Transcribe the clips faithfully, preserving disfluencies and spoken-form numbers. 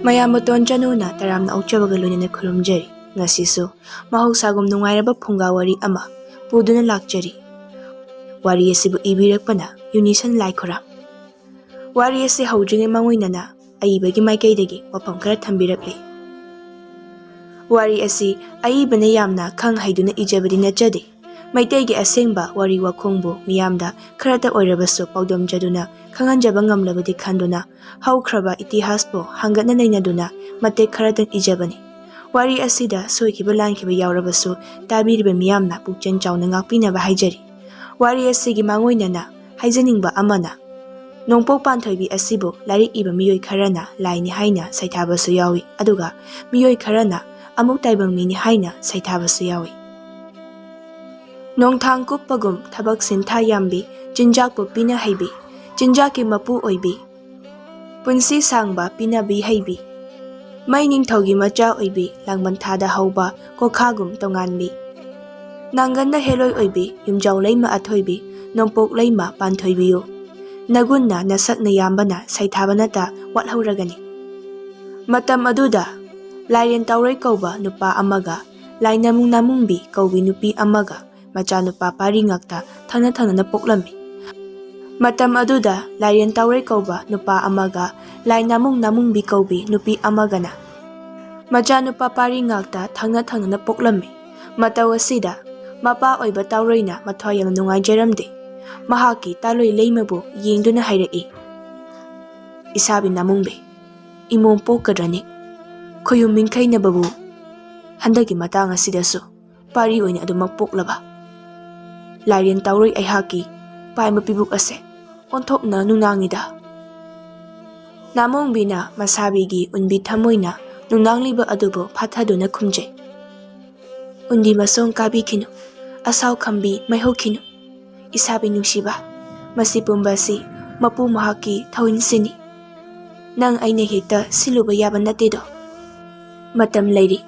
ꯃꯌꯥꯝꯕꯇꯣꯟ ꯆꯅꯨꯅ ꯇꯔꯥꯝꯅ ꯑꯣꯛꯆꯕꯒ ꯂꯣꯏꯅꯅ ꯈꯨꯔꯨꯝꯖꯔꯤ꯫ ꯉꯁꯤꯁꯨ ꯃꯍꯧꯁꯥꯒꯨꯝ ꯅꯨꯡꯉꯥꯏꯔꯕ ꯐꯨꯡꯒꯥ ꯋꯥꯔꯤ ꯑꯃ ꯄꯨꯗꯨꯅ ꯂꯥꯛꯆꯔꯤ꯫ ꯋꯥꯔꯤ ꯑꯁꯤꯕꯨ ꯏꯕꯤꯔꯛꯄꯅ ꯌꯨꯅꯤꯁꯟ ꯂꯥꯏꯈꯨꯔꯥꯝ꯫ ꯋꯥꯔꯤ ꯑꯁꯤ ꯍꯧꯗ꯭ꯔꯤꯉꯩ ꯃꯥꯡꯑꯣꯏꯅꯅ ꯑꯏꯕꯒꯤ ꯃꯥꯏꯀꯩꯗꯒꯤ ꯋꯥꯐꯝ ꯈꯔ ꯊꯝꯕꯤꯔꯛꯂꯤ꯫ ꯋꯥꯔꯤ ꯑꯁꯤ ꯑꯏꯕꯅ ꯌꯥꯝꯅ ꯈꯪ ꯍꯩꯗꯨꯅ ꯏꯖꯕꯗꯤ ꯅꯠꯆꯗꯦ꯫ ꯃꯩꯇꯩꯒꯤ ꯑꯁꯦꯡꯕ ꯋꯥꯔꯤ ꯋꯥꯈꯣꯡꯕꯨ ꯃꯤꯌꯥꯝꯗ ꯈꯔꯇ ꯑꯣꯏꯔꯕꯁꯨ ꯄꯥꯎꯗꯝꯖꯗꯨꯅ ꯈꯪꯍꯟꯖꯕ ꯉꯝꯂꯕꯗꯤ ꯈꯟꯗꯨꯅ ꯍꯧꯈ꯭ꯔꯕ ꯏꯇꯤꯍꯥꯁꯄꯨ ꯍꯪꯒꯠꯅ ꯅꯩꯅꯗꯨꯅ ꯃꯇꯦꯛ ꯈꯔꯇꯪ ꯏꯖꯕꯅꯤ꯫ ꯋꯥꯔꯤ ꯑꯁꯤꯗ ꯁꯣꯏꯈꯤꯕ ꯂꯥꯟꯈꯤꯕ ꯌꯥꯎꯔꯕꯁꯨ ꯇꯥꯕꯤꯔꯤꯕ ꯃꯤꯌꯥꯝꯅ ꯄꯨꯛꯆꯦꯜ ꯆꯥꯎꯅ ꯉꯥꯛꯄꯤꯅꯕ ꯍꯥꯏꯖꯔꯤ꯫ ꯋꯥꯔꯤ ꯑꯁꯤꯒꯤ ꯃꯥꯡꯑꯣꯏꯅꯅ ꯍꯥꯏꯖꯅꯤꯡꯕ ꯑꯃꯅ, ꯅꯣꯡꯄꯣꯛ ꯄꯥꯟꯊꯣꯏꯕꯤ ꯑꯁꯤꯕꯨ ꯂꯥꯏꯔꯤꯛ ꯏꯕ ꯃꯤꯑꯣꯏ ꯈꯔꯅ ꯂꯥꯏꯅꯤ ꯍꯥꯏꯅ ꯁꯩꯊꯥꯕꯁꯨ ꯌꯥꯎꯏ, ꯑꯗꯨꯒ ꯃꯤꯑꯣꯏ ꯈꯔꯅ ꯑꯃꯨꯛ ꯇꯥꯏꯕꯪ ꯃꯤꯅꯤ ꯍꯥꯏꯅ ꯁꯩꯊꯥꯕꯁꯨ ꯌꯥꯎꯏ꯫ ꯅꯣꯡꯊꯥꯡ ꯀꯨꯞꯄꯒꯨꯝ ꯊꯕꯛ ꯁꯤꯟꯊꯥ ꯌꯥꯝꯕꯤ, ꯆꯤꯟꯖꯥꯛꯄꯨ ꯄꯤꯅ ꯍꯩꯕꯤ, ꯆꯤꯟꯖꯥꯛꯀꯤ ꯃꯄꯨ ꯑꯣꯏꯕꯤ, ꯄꯨꯟꯁꯤ ꯁꯥꯡꯕ ꯄꯤꯅꯕꯤ ꯍꯩꯕꯤ, ꯃꯩ ꯅꯤꯡꯊꯧꯒꯤ ꯃꯆꯥ ꯑꯣꯏꯕꯤ, ꯂꯥꯡꯕꯟ ꯊꯥꯗ ꯍꯧꯕ ꯀꯣꯈꯥꯒꯨꯝ ꯇꯣꯉꯥꯟꯕꯤ, ꯅꯥꯡꯒꯟꯗ ꯍꯦꯂꯣꯏ ꯑꯣꯏꯕꯤ, ꯌꯨꯝꯖꯥꯎ ꯂꯩꯃ ꯑꯊꯣꯏꯕꯤ, ꯅꯣꯡꯄꯣꯛ ꯂꯩꯃ ꯄꯥꯟꯊꯣꯏꯕꯤꯌꯨ꯫ ꯅꯒꯨꯟꯅ ꯅꯁꯛꯅ ꯌꯥꯝꯕꯅ ꯁꯩꯊꯥꯕ ꯅꯠꯇ ꯋꯥꯠꯍꯧꯔꯒꯅꯤ꯫ ꯃꯇꯝ ꯑꯗꯨꯗ ꯂꯥꯏꯔꯦꯟ ꯇꯥꯎꯔꯩ ꯀꯧꯕ ꯅꯨꯄꯥ ꯑꯃꯒ ꯂꯥꯏꯅꯃꯨꯡ ꯅꯥꯃꯨꯡꯕꯤ ꯀꯧꯕꯤ ꯅꯨꯄꯤ ꯑꯃꯒ ꯃꯆꯥꯅꯨꯄꯥ ꯄꯥꯔꯤ ꯉꯥꯛꯇ ꯊꯪꯅ ꯊꯪꯅꯅ ꯄꯣꯛꯂꯝꯃꯤ꯫ ꯃꯇꯝ ꯑꯗꯨꯗ ꯂꯥꯏꯔꯦꯟ ꯇꯥꯎꯔꯩ ꯀꯧꯕ ꯅꯨꯄꯥ ꯑꯃꯒ ꯂꯥꯏ ꯅꯥꯃꯨꯡ ꯅꯥꯃꯨꯡꯕꯤ ꯀꯧꯕꯤ ꯅꯨꯄꯤ ꯑꯃꯒꯅ ꯃꯆꯥꯅꯨꯄꯥ ꯄꯥꯔꯤ ꯉꯥꯛꯇ ꯊꯪꯅ ꯊꯪꯅꯅ ꯄꯣꯛꯂꯝꯃꯤ꯫ ꯃꯇꯧ ꯑꯁꯤꯗ ꯃꯄꯥ ꯑꯣꯏꯕ ꯇꯥꯎꯔꯩꯅ ꯃꯊ꯭ꯋꯥꯏ ꯌꯥꯝꯅ ꯅꯨꯡꯉꯥꯏꯖꯔꯝꯗꯦ꯫ ꯃꯍꯥꯛꯀꯤ ꯇꯥꯂꯣꯏ ꯂꯩꯃꯕꯨ ꯌꯦꯡꯗꯨꯅ ꯍꯥꯏꯔꯛꯏ, "ꯏꯁꯥꯕꯤ ꯅꯥꯃꯨꯡꯕꯤ, ꯏꯃꯣꯝ ꯄꯣꯛꯀꯗ꯭ꯔꯅꯤ? ꯈꯣꯌꯨꯝ ꯃꯤꯡꯈꯩꯅꯕꯕꯨ ꯍꯟꯗꯛꯀꯤ ꯃꯇꯥꯡ ꯑꯁꯤꯗꯁꯨ ꯄꯥꯔꯤ ꯑꯣꯏꯅ ꯑꯗꯨꯃꯛ ꯄꯣꯛꯂꯕ? ꯂꯥꯏꯔꯦꯟ ꯇꯥꯎꯔꯣꯏ ꯑꯩꯍꯥꯛꯀꯤ ꯄꯥꯏꯕ ꯄꯤꯕꯨꯛ ꯑꯁꯦ ꯑꯣꯟꯊꯣꯛꯅ ꯅꯨꯡꯅꯥꯡꯉꯤꯗ꯫" ꯅꯥꯃꯣꯡꯕꯤꯅ ꯃꯁꯥꯕꯤꯒꯤ ꯎꯟꯕꯤ ꯊꯃꯣꯏꯅ ꯅꯨꯡꯅꯥꯡꯂꯤꯕ ꯑꯗꯨꯕꯨ ꯐꯥꯊꯗꯨꯅ ꯈꯨꯝꯖꯩ, "ꯎꯟꯕꯤ ꯃꯁꯣꯡ ꯀꯥꯕꯤꯈꯤꯅꯨ, ꯑꯁꯥꯎ ꯈꯝꯕꯤ ꯃꯩꯍꯧꯈꯤꯅꯨ꯫ ꯏꯁꯥꯕꯤ ꯅꯨꯡꯁꯤꯕ, ꯃꯁꯤ ꯄꯨꯝꯕ ꯑꯁꯤ ꯃꯄꯨ ꯃꯍꯥꯛꯀꯤ ꯊꯧꯍꯤꯟꯁꯤꯅꯤ꯫ ꯅꯪ ꯑꯩꯅ ꯍꯦꯛꯇ ꯁꯤꯜꯂꯨꯕ ꯌꯥꯕ ꯅꯠꯇꯦꯗꯣ꯫ ꯃꯇꯝ ꯂꯩꯔꯤ,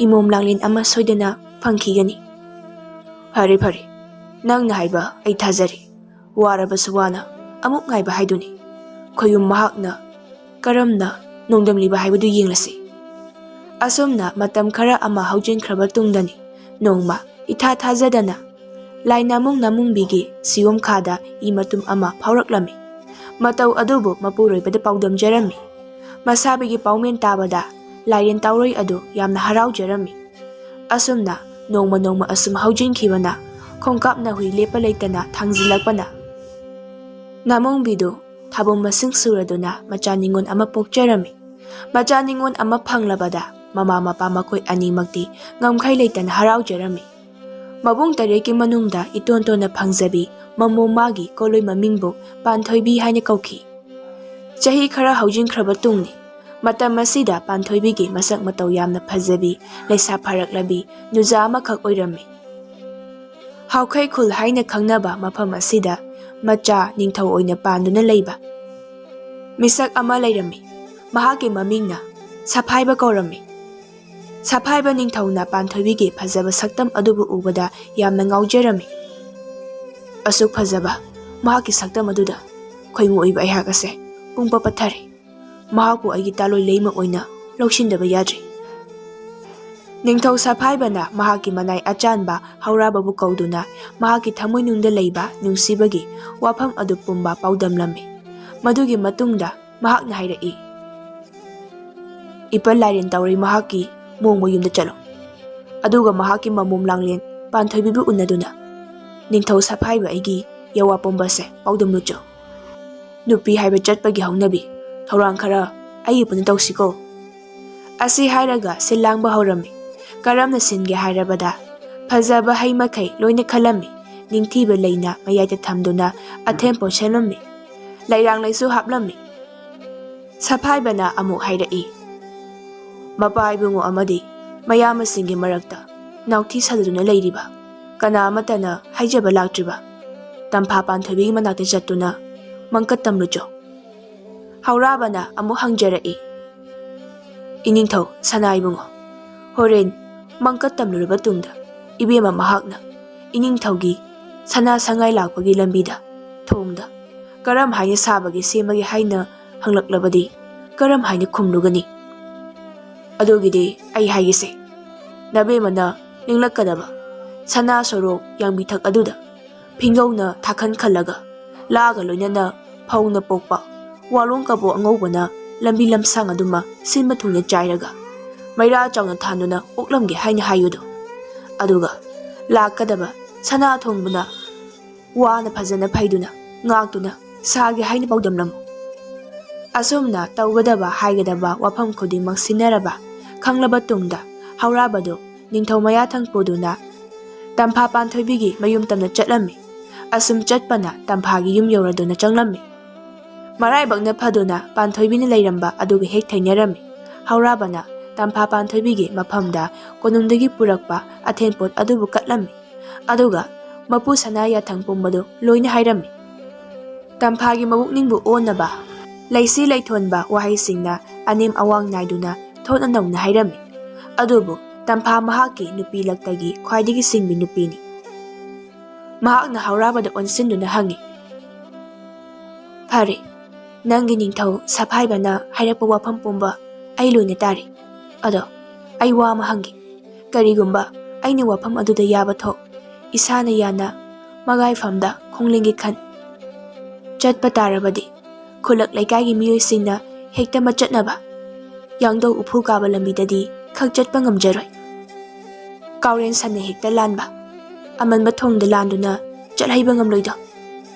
ꯏꯃꯣꯝ ꯂꯥꯡꯂꯦꯟ ꯑꯃ ꯁꯣꯏꯗꯅ ꯐꯪꯈꯤꯒꯅꯤ꯫" "ꯐꯔꯦ, ꯐꯔꯦ, ꯅꯪꯅ ꯍꯥꯏꯕ ꯑꯩ ꯊꯥꯖꯔꯦ꯫ ꯋꯥꯔꯕꯁꯨ ꯋꯥꯅ ꯑꯃꯨꯛ ꯉꯥꯏꯕ ꯍꯥꯏꯗꯨꯅꯤ꯫ ꯈꯣꯌꯨꯝ ꯃꯍꯥꯛꯅ ꯀꯔꯝꯅ ꯅꯣꯡꯗꯝꯂꯤꯕ ꯍꯥꯏꯕꯗꯨ ꯌꯦꯡꯂꯁꯤ꯫ ꯑꯁꯨꯝꯅ ꯃꯇꯝ ꯈꯔ ꯑꯃ ꯍꯧꯖꯤꯟꯈ꯭ꯔꯕ ꯇꯨꯡꯗꯅꯤ, ꯅꯣꯡꯃ ꯏꯊꯥ ꯊꯥꯖꯗꯅ ꯂꯥꯏ ꯅꯥꯃꯨꯡ ꯅꯥꯃꯨꯡꯕꯤꯒꯤ ꯁꯤꯌꯣꯝꯈꯥꯗ ꯏ ꯃꯇꯨꯝ ꯑꯃ ꯐꯥꯎꯔꯛꯂꯝꯃꯤ꯫ ꯃꯇꯧ ꯑꯗꯨꯕꯨ ꯃꯄꯨꯔꯣꯏꯕꯗ ꯄꯥꯎꯗꯝꯖꯔꯝꯃꯤ꯫ ꯃꯁꯥꯕꯤꯒꯤ ꯄꯥꯎꯃꯦꯟ ꯇꯥꯕꯗ ꯂꯥꯏꯔꯦꯟ ꯇꯥꯎꯔꯣꯏ ꯑꯗꯨ ꯌꯥꯝꯅ ꯍꯔꯥꯎꯖꯔꯝꯃꯤ꯫ ꯑꯁꯨꯝꯅ ꯅꯣꯡꯃ ꯅꯣꯡꯃ ꯑꯁꯨꯝ ꯍꯧꯖꯤꯟꯈꯤꯕꯅ, ꯈꯣꯡꯀꯥꯞ ꯅꯥꯍꯨꯏ ꯂꯦꯞꯄ ꯂꯩꯇꯅ ꯊꯥꯡꯖꯤꯜꯂꯛꯄꯅ, ꯅꯥꯃꯣꯡꯕꯤꯗꯨ ꯊꯥꯕꯨꯝ ꯃꯁꯤꯡ ꯁꯨꯔꯗꯨꯅ ꯃꯆꯥ ꯅꯤꯉꯣꯜ ꯑꯃ ꯄꯣꯛꯆꯔꯝꯃꯤ꯫ ꯃꯆꯥ ꯅꯤꯉꯣꯜ ꯑꯃ ꯐꯪꯂꯕꯗ ꯃꯃꯥ ꯃꯄꯥ ꯃꯈꯣꯏ ꯑꯅꯤꯃꯛꯇꯤ ꯉꯝꯈꯩ ꯂꯩꯇꯅ ꯍꯔꯥꯎꯖꯔꯝꯃꯤ꯫ ꯃꯕꯨꯡ ꯇꯔꯦꯠꯀꯤ ꯃꯅꯨꯡꯗ ꯏꯇꯣꯟ ꯇꯣꯟꯅ ꯐꯪꯖꯕꯤ ꯃꯃꯣꯝ ꯃꯥꯒꯤ ꯀꯣꯂꯣꯏ ꯃꯃꯤꯡꯕꯨ ꯄꯥꯟꯊꯣꯏꯕꯤ ꯍꯥꯏꯅ ꯀꯧꯈꯤ꯫ ꯆꯍꯤ ꯈꯔ ꯍꯧꯖꯤꯟꯈ꯭ꯔꯕ ꯇꯨꯡꯅꯤ꯫ ꯃꯇꯝ ꯑꯁꯤꯗ ꯄꯥꯟꯊꯣꯏꯕꯤꯒꯤ ꯃꯁꯛ ꯃꯇꯧ ꯌꯥꯝꯅ ꯐꯖꯕꯤ, ꯂꯩꯁꯥ ꯐꯥꯔꯛꯂꯕꯤ ꯅꯨꯖꯥ ꯑꯃꯈꯛ ꯑꯣꯏꯔꯝꯃꯤ꯫ ꯍꯥꯎꯈꯩ ꯈꯨꯜ ꯍꯥꯏꯅ ꯈꯪꯅꯕ ꯃꯐꯝ ꯑꯁꯤꯗ ꯃꯆꯥ ꯅꯤꯡꯊꯧ ꯑꯣꯏꯅ ꯄꯥꯟꯗꯨꯅ ꯂꯩꯕ ꯃꯤꯁꯛ ꯑꯃ ꯂꯩꯔꯝꯃꯤ꯫ ꯃꯍꯥꯛꯀꯤ ꯃꯃꯤꯡꯅ ꯁꯐꯥꯏꯕ ꯀꯧꯔꯝꯃꯤ꯫ ꯁꯐꯥꯏꯕ ꯅꯤꯡꯊꯧꯅ ꯄꯥꯟꯊꯣꯏꯕꯤꯒꯤ ꯐꯖꯕ ꯁꯛꯇꯝ ꯑꯗꯨꯕꯨ ꯎꯕꯗ ꯌꯥꯝꯅ ꯉꯥꯎꯖꯔꯝꯃꯤ꯫ "ꯑꯁꯨꯛ ꯐꯖꯕ ꯃꯍꯥꯛꯀꯤ ꯁꯛꯇꯝ ꯑꯗꯨꯗ ꯈꯣꯏꯃꯨ ꯑꯣꯏꯕ ꯑꯩꯍꯥꯛ ꯑꯁꯦ ꯄꯨꯡꯄ ꯄꯠꯊꯔꯦ꯫ ꯃꯍꯥꯛꯄꯨ ꯑꯩꯒꯤ ꯇꯥꯂꯣꯏ ꯂꯩꯃ ꯑꯣꯏꯅ ꯂꯧꯁꯤꯟꯗꯕ ꯌꯥꯗ꯭ꯔꯤ꯫" ꯅꯤꯡꯊꯧ ꯁꯐꯥꯏꯕꯅ ꯃꯍꯥꯛꯀꯤ ꯃꯅꯥꯏ ꯑꯆꯥꯟꯕ ꯍꯧꯔꯥꯕꯕꯨ ꯀꯧꯗꯨꯅ ꯃꯍꯥꯛꯀꯤ ꯊꯃꯣꯏꯅꯨꯡꯗ ꯂꯩꯕ ꯅꯨꯡꯁꯤꯕꯒꯤ ꯋꯥꯐꯝ ꯑꯗꯨ ꯄꯨꯝꯕ ꯄꯥꯎꯗꯝꯂꯝꯃꯤ꯫ ꯃꯗꯨꯒꯤ ꯃꯇꯨꯡꯗ ꯃꯍꯥꯛꯅ ꯍꯥꯏꯔꯛꯏ, "ꯏꯄꯜ ꯂꯥꯏꯔꯦꯟ ꯇꯧꯔꯤ ꯃꯍꯥꯛꯀꯤ ꯃꯣꯡꯕ ꯌꯨꯝꯗ ꯆꯠꯂꯨ꯫ ꯑꯗꯨꯒ ꯃꯍꯥꯛꯀꯤ ꯃꯃꯣꯝ ꯂꯥꯡꯂꯦꯟ ꯄꯥꯟꯊꯣꯏꯕꯤꯕꯨ ꯎꯅꯗꯨꯅ ꯅꯤꯡꯊꯧ ꯁꯐꯥꯏꯕ ꯑꯩꯒꯤ ꯌꯋꯥ ꯄꯨꯝꯕꯁꯦ ꯄꯥꯎꯗꯝꯂꯨꯆꯣ꯫ ꯅꯨꯄꯤ ꯍꯥꯏꯕ ꯆꯠꯄꯒꯤ ꯍꯧꯅꯕꯤ ꯊꯧꯔꯥꯡ ꯈꯔ ꯑꯩꯒꯤ ꯄꯨꯟꯅ ꯇꯧꯁꯤꯀꯣ꯫" ꯑꯁꯤ ꯍꯥꯏꯔꯒ ꯁꯤꯜ ꯂꯥꯡꯕ ꯍꯧꯔꯝꯃꯤ꯫ ꯀꯔꯝꯅ ꯁꯤꯟꯒꯦ ꯍꯥꯏꯔꯕꯗ, ꯐꯖꯕ ꯍꯩ ꯃꯈꯩ ꯂꯣꯏꯅ ꯈꯜꯂꯝꯃꯤ꯫ ꯅꯤꯡꯊꯤꯕ ꯂꯩꯅ ꯃꯌꯥꯏꯗ ꯊꯝꯗꯨꯅ ꯑꯊꯦꯟ ꯄꯣꯠ ꯁꯦꯝꯂꯝꯃꯤ꯫ ꯂꯩꯔꯥꯡ ꯂꯩꯁꯨ ꯍꯥꯞꯂꯝꯃꯤ꯫ ꯁꯐꯥꯏꯕꯅ ꯑꯃꯨꯛ ꯍꯥꯏꯔꯛꯏ, "ꯃꯄꯥ ꯏꯕꯨꯡꯉꯣ ꯑꯃꯗꯤ ꯃꯌꯥꯝꯕꯁꯤꯡꯒꯤ ꯃꯔꯛꯇ ꯅꯥꯎꯊꯤ ꯁꯥꯖꯗꯨꯅ ꯂꯩꯔꯤꯕ ꯀꯅꯥ ꯑꯃꯠꯇꯅ ꯍꯥꯏꯖꯕ ꯂꯥꯛꯇ꯭ꯔꯤꯕ ꯇꯝꯐꯥ ꯄꯥꯟꯊꯣꯏꯕꯤꯒꯤ ꯃꯅꯥꯛꯇ ꯆꯠꯇꯨꯅ ꯃꯪꯀꯠ ꯇꯝꯂꯨꯆꯣ꯫" ꯍꯧꯔꯥꯕꯅ ꯑꯃꯨꯛ ꯍꯪꯖꯔꯛꯏ, "ꯏꯅꯤꯡꯊꯧ ꯁꯅꯥ ꯏꯕꯨꯡꯉꯣ, ꯍꯣꯔꯦꯟ ꯃꯪꯀꯠ ꯇꯝꯂꯨꯔꯕ ꯇꯨꯡꯗ ꯏꯕꯦꯝꯃ ꯃꯍꯥꯛꯅ ꯏꯅꯤꯡꯊꯧꯒꯤ ꯁꯅꯥ ꯁꯉꯥꯏ ꯂꯥꯛꯄꯒꯤ ꯂꯝꯕꯤꯗ, ꯊꯣꯡꯗ ꯀꯔꯝ ꯍꯥꯏꯅ ꯁꯥꯕꯒꯦ ꯁꯦꯝꯕꯒꯦ ꯍꯥꯏꯅ ꯍꯪꯂꯛꯂꯕꯗꯤ?" ꯀꯔꯝ ꯍꯥꯏꯅ ꯈꯨꯝꯂꯨꯒꯅꯤ? ꯑꯗꯨꯒꯤꯗꯤ ꯑꯩ ꯍꯥꯏꯒꯦꯁꯦ, ꯅꯕꯦꯝꯃꯅ ꯂꯦꯡꯂꯛꯀꯗꯕ ꯁꯅꯥ ꯁꯣꯔꯣꯛ ꯌꯥꯡꯕꯤꯊꯛ ꯑꯗꯨꯗ ꯐꯤꯡꯒꯧꯅ ꯊꯥꯈꯟ ꯈꯜꯂꯒ ꯂꯥꯒ ꯂꯣꯏꯅꯅ ꯐꯧꯅ ꯄꯣꯛꯄ ꯋꯥꯂꯣꯡ ꯀꯕꯣꯛ ꯑꯉꯧꯕꯅ ꯂꯝꯕꯤ ꯂꯝꯁꯥꯡ ꯑꯗꯨꯃ ꯁꯤꯟꯕ ꯊꯨꯡꯅ ꯆꯥꯏꯔꯒ ꯃꯩꯔꯥ ꯆꯥꯎꯅ ꯊꯥꯟꯗꯨꯅ ꯑꯣꯛꯂꯝꯒꯦ ꯍꯥꯏꯅ ꯍꯥꯏꯌꯨꯗꯣ꯫ ꯑꯗꯨꯒ ꯂꯥꯛꯀꯗꯕ ꯁꯅꯥ ꯊꯣꯡꯕꯅ ꯋꯥꯅ ꯐꯖꯅ ꯐꯩꯗꯨꯅ ꯉꯥꯛꯇꯨꯅ ꯁꯥꯒꯦ ꯍꯥꯏꯅ ꯄꯥꯎꯗꯝꯂꯝꯃꯨ꯫ ꯑꯁꯨꯝꯅ ꯇꯧꯒꯗꯕ ꯍꯥꯏꯒꯗꯕ ꯋꯥꯐꯝ ꯈꯨꯗꯤꯡꯃꯛ ꯁꯤꯟꯅꯔꯕ ꯈꯪꯂꯕ ꯇꯨꯡꯗ ꯍꯧꯔꯥꯕꯗꯨ ꯅꯤꯡꯊꯧ ꯃꯌꯥꯊꯪ ꯄꯨꯗꯨꯅ ꯇꯝꯐꯥ ꯄꯥꯟꯊꯣꯏꯕꯤꯒꯤ ꯃꯌꯨꯝ ꯇꯝꯅ ꯆꯠꯂꯝꯃꯤ꯫ ꯑꯁꯨꯝ ꯆꯠꯄꯅ ꯇꯝꯐꯥꯒꯤ ꯌꯨꯝ ꯌꯧꯔꯗꯨꯅ ꯆꯪꯂꯝꯃꯤ꯫ ꯃꯔꯥꯏꯕꯛꯅ ꯐꯗꯨꯅ ꯄꯥꯟꯊꯣꯏꯕꯤꯅ ꯂꯩꯔꯝꯕ ꯑꯗꯨꯒ ꯍꯦꯛ ꯊꯦꯡꯅꯔꯝꯃꯤ꯫ ꯍꯧꯔꯥꯕꯅ ꯇꯝꯐꯥ ꯄꯥꯟꯊꯣꯏꯕꯤꯒꯤ ꯃꯐꯝꯗ ꯀꯣꯅꯨꯡꯗꯒꯤ ꯄꯨꯔꯛꯄ ꯑꯊꯦꯟꯄꯣꯠ ꯑꯗꯨꯕꯨ ꯀꯠꯂꯝꯃꯤ꯫ ꯑꯗꯨꯒ ꯃꯄꯨ ꯁꯅꯥ ꯌꯥꯊꯪ ꯄꯨꯝꯕꯗꯨ ꯂꯣꯏꯅ ꯍꯥꯏꯔꯝꯃꯤ꯫ ꯇꯝꯐꯥꯒꯤ ꯃꯕꯨꯛꯅꯤꯡꯕꯨ ꯑꯣꯟꯅꯕ, ꯂꯩꯁꯤ ꯂꯩꯊꯣꯟꯕ ꯋꯥꯍꯩꯁꯤꯡꯅ ꯑꯅꯦꯝ ꯑꯋꯥꯡ ꯅꯥꯏꯗꯨꯅ ꯊꯣꯠꯅ ꯅꯧꯅ ꯍꯥꯏꯔꯝꯃꯤ꯫ ꯑꯗꯨꯕꯨ ꯇꯝꯐꯥ ꯃꯍꯥꯛꯀꯤ ꯅꯨꯄꯤ ꯂꯛꯇꯒꯤ ꯈ꯭ꯋꯥꯏꯗꯒꯤ ꯁꯤꯡꯕꯤ ꯅꯨꯄꯤꯅꯤ꯫ ꯃꯍꯥꯛꯅ ꯍꯧꯔꯥꯕꯗ ꯑꯣꯟꯁꯤꯟꯗꯨꯅ ꯍꯪꯉꯤ, "ꯐꯔꯦ, ꯅꯪꯒꯤ ꯅꯤꯡꯊꯧ ꯁꯐꯥꯏꯕꯅ ꯍꯥꯏꯔꯛꯄ ꯋꯥꯐꯝ ꯄꯨꯝꯕ ꯑꯩ ꯂꯣꯏꯅ ꯇꯥꯔꯦ꯫ ꯑꯗꯣ ꯑꯩ ꯋꯥ ꯑꯃ ꯍꯪꯒꯦ꯫ ꯀꯔꯤꯒꯨꯝꯕ ꯑꯩꯅ ꯋꯥꯐꯝ ꯑꯗꯨꯗ ꯌꯥꯕ ꯊꯣꯛ, ꯏꯁꯥꯅ ꯌꯥꯅ ꯃꯒꯥꯏꯐꯝꯗ ꯈꯣꯡꯂꯦꯡꯒꯤ ꯈꯟ ꯆꯠꯄ ꯇꯥꯔꯕꯗꯤ, ꯈꯨꯜꯂꯛ ꯂꯩꯀꯥꯏꯒꯤ ꯃꯤꯑꯣꯏꯁꯤꯡꯅ ꯍꯦꯛꯇ ꯃꯆꯠꯅꯕ ꯌꯥꯡꯗꯧ ꯎꯐꯨ ꯀꯥꯕ ꯂꯝꯕꯤꯗꯗꯤ ꯈꯛ ꯆꯠꯄ ꯉꯝꯖꯔꯣꯏ꯫ ꯀꯥꯎꯔꯦꯟ ꯁꯟꯅ ꯍꯦꯛꯇ ꯂꯥꯟꯕ ꯑꯃꯟꯕ ꯊꯣꯡꯗ ꯂꯥꯟꯗꯨꯅ ꯆꯠꯍꯩꯕ ꯉꯝꯂꯣꯏꯗꯣ?"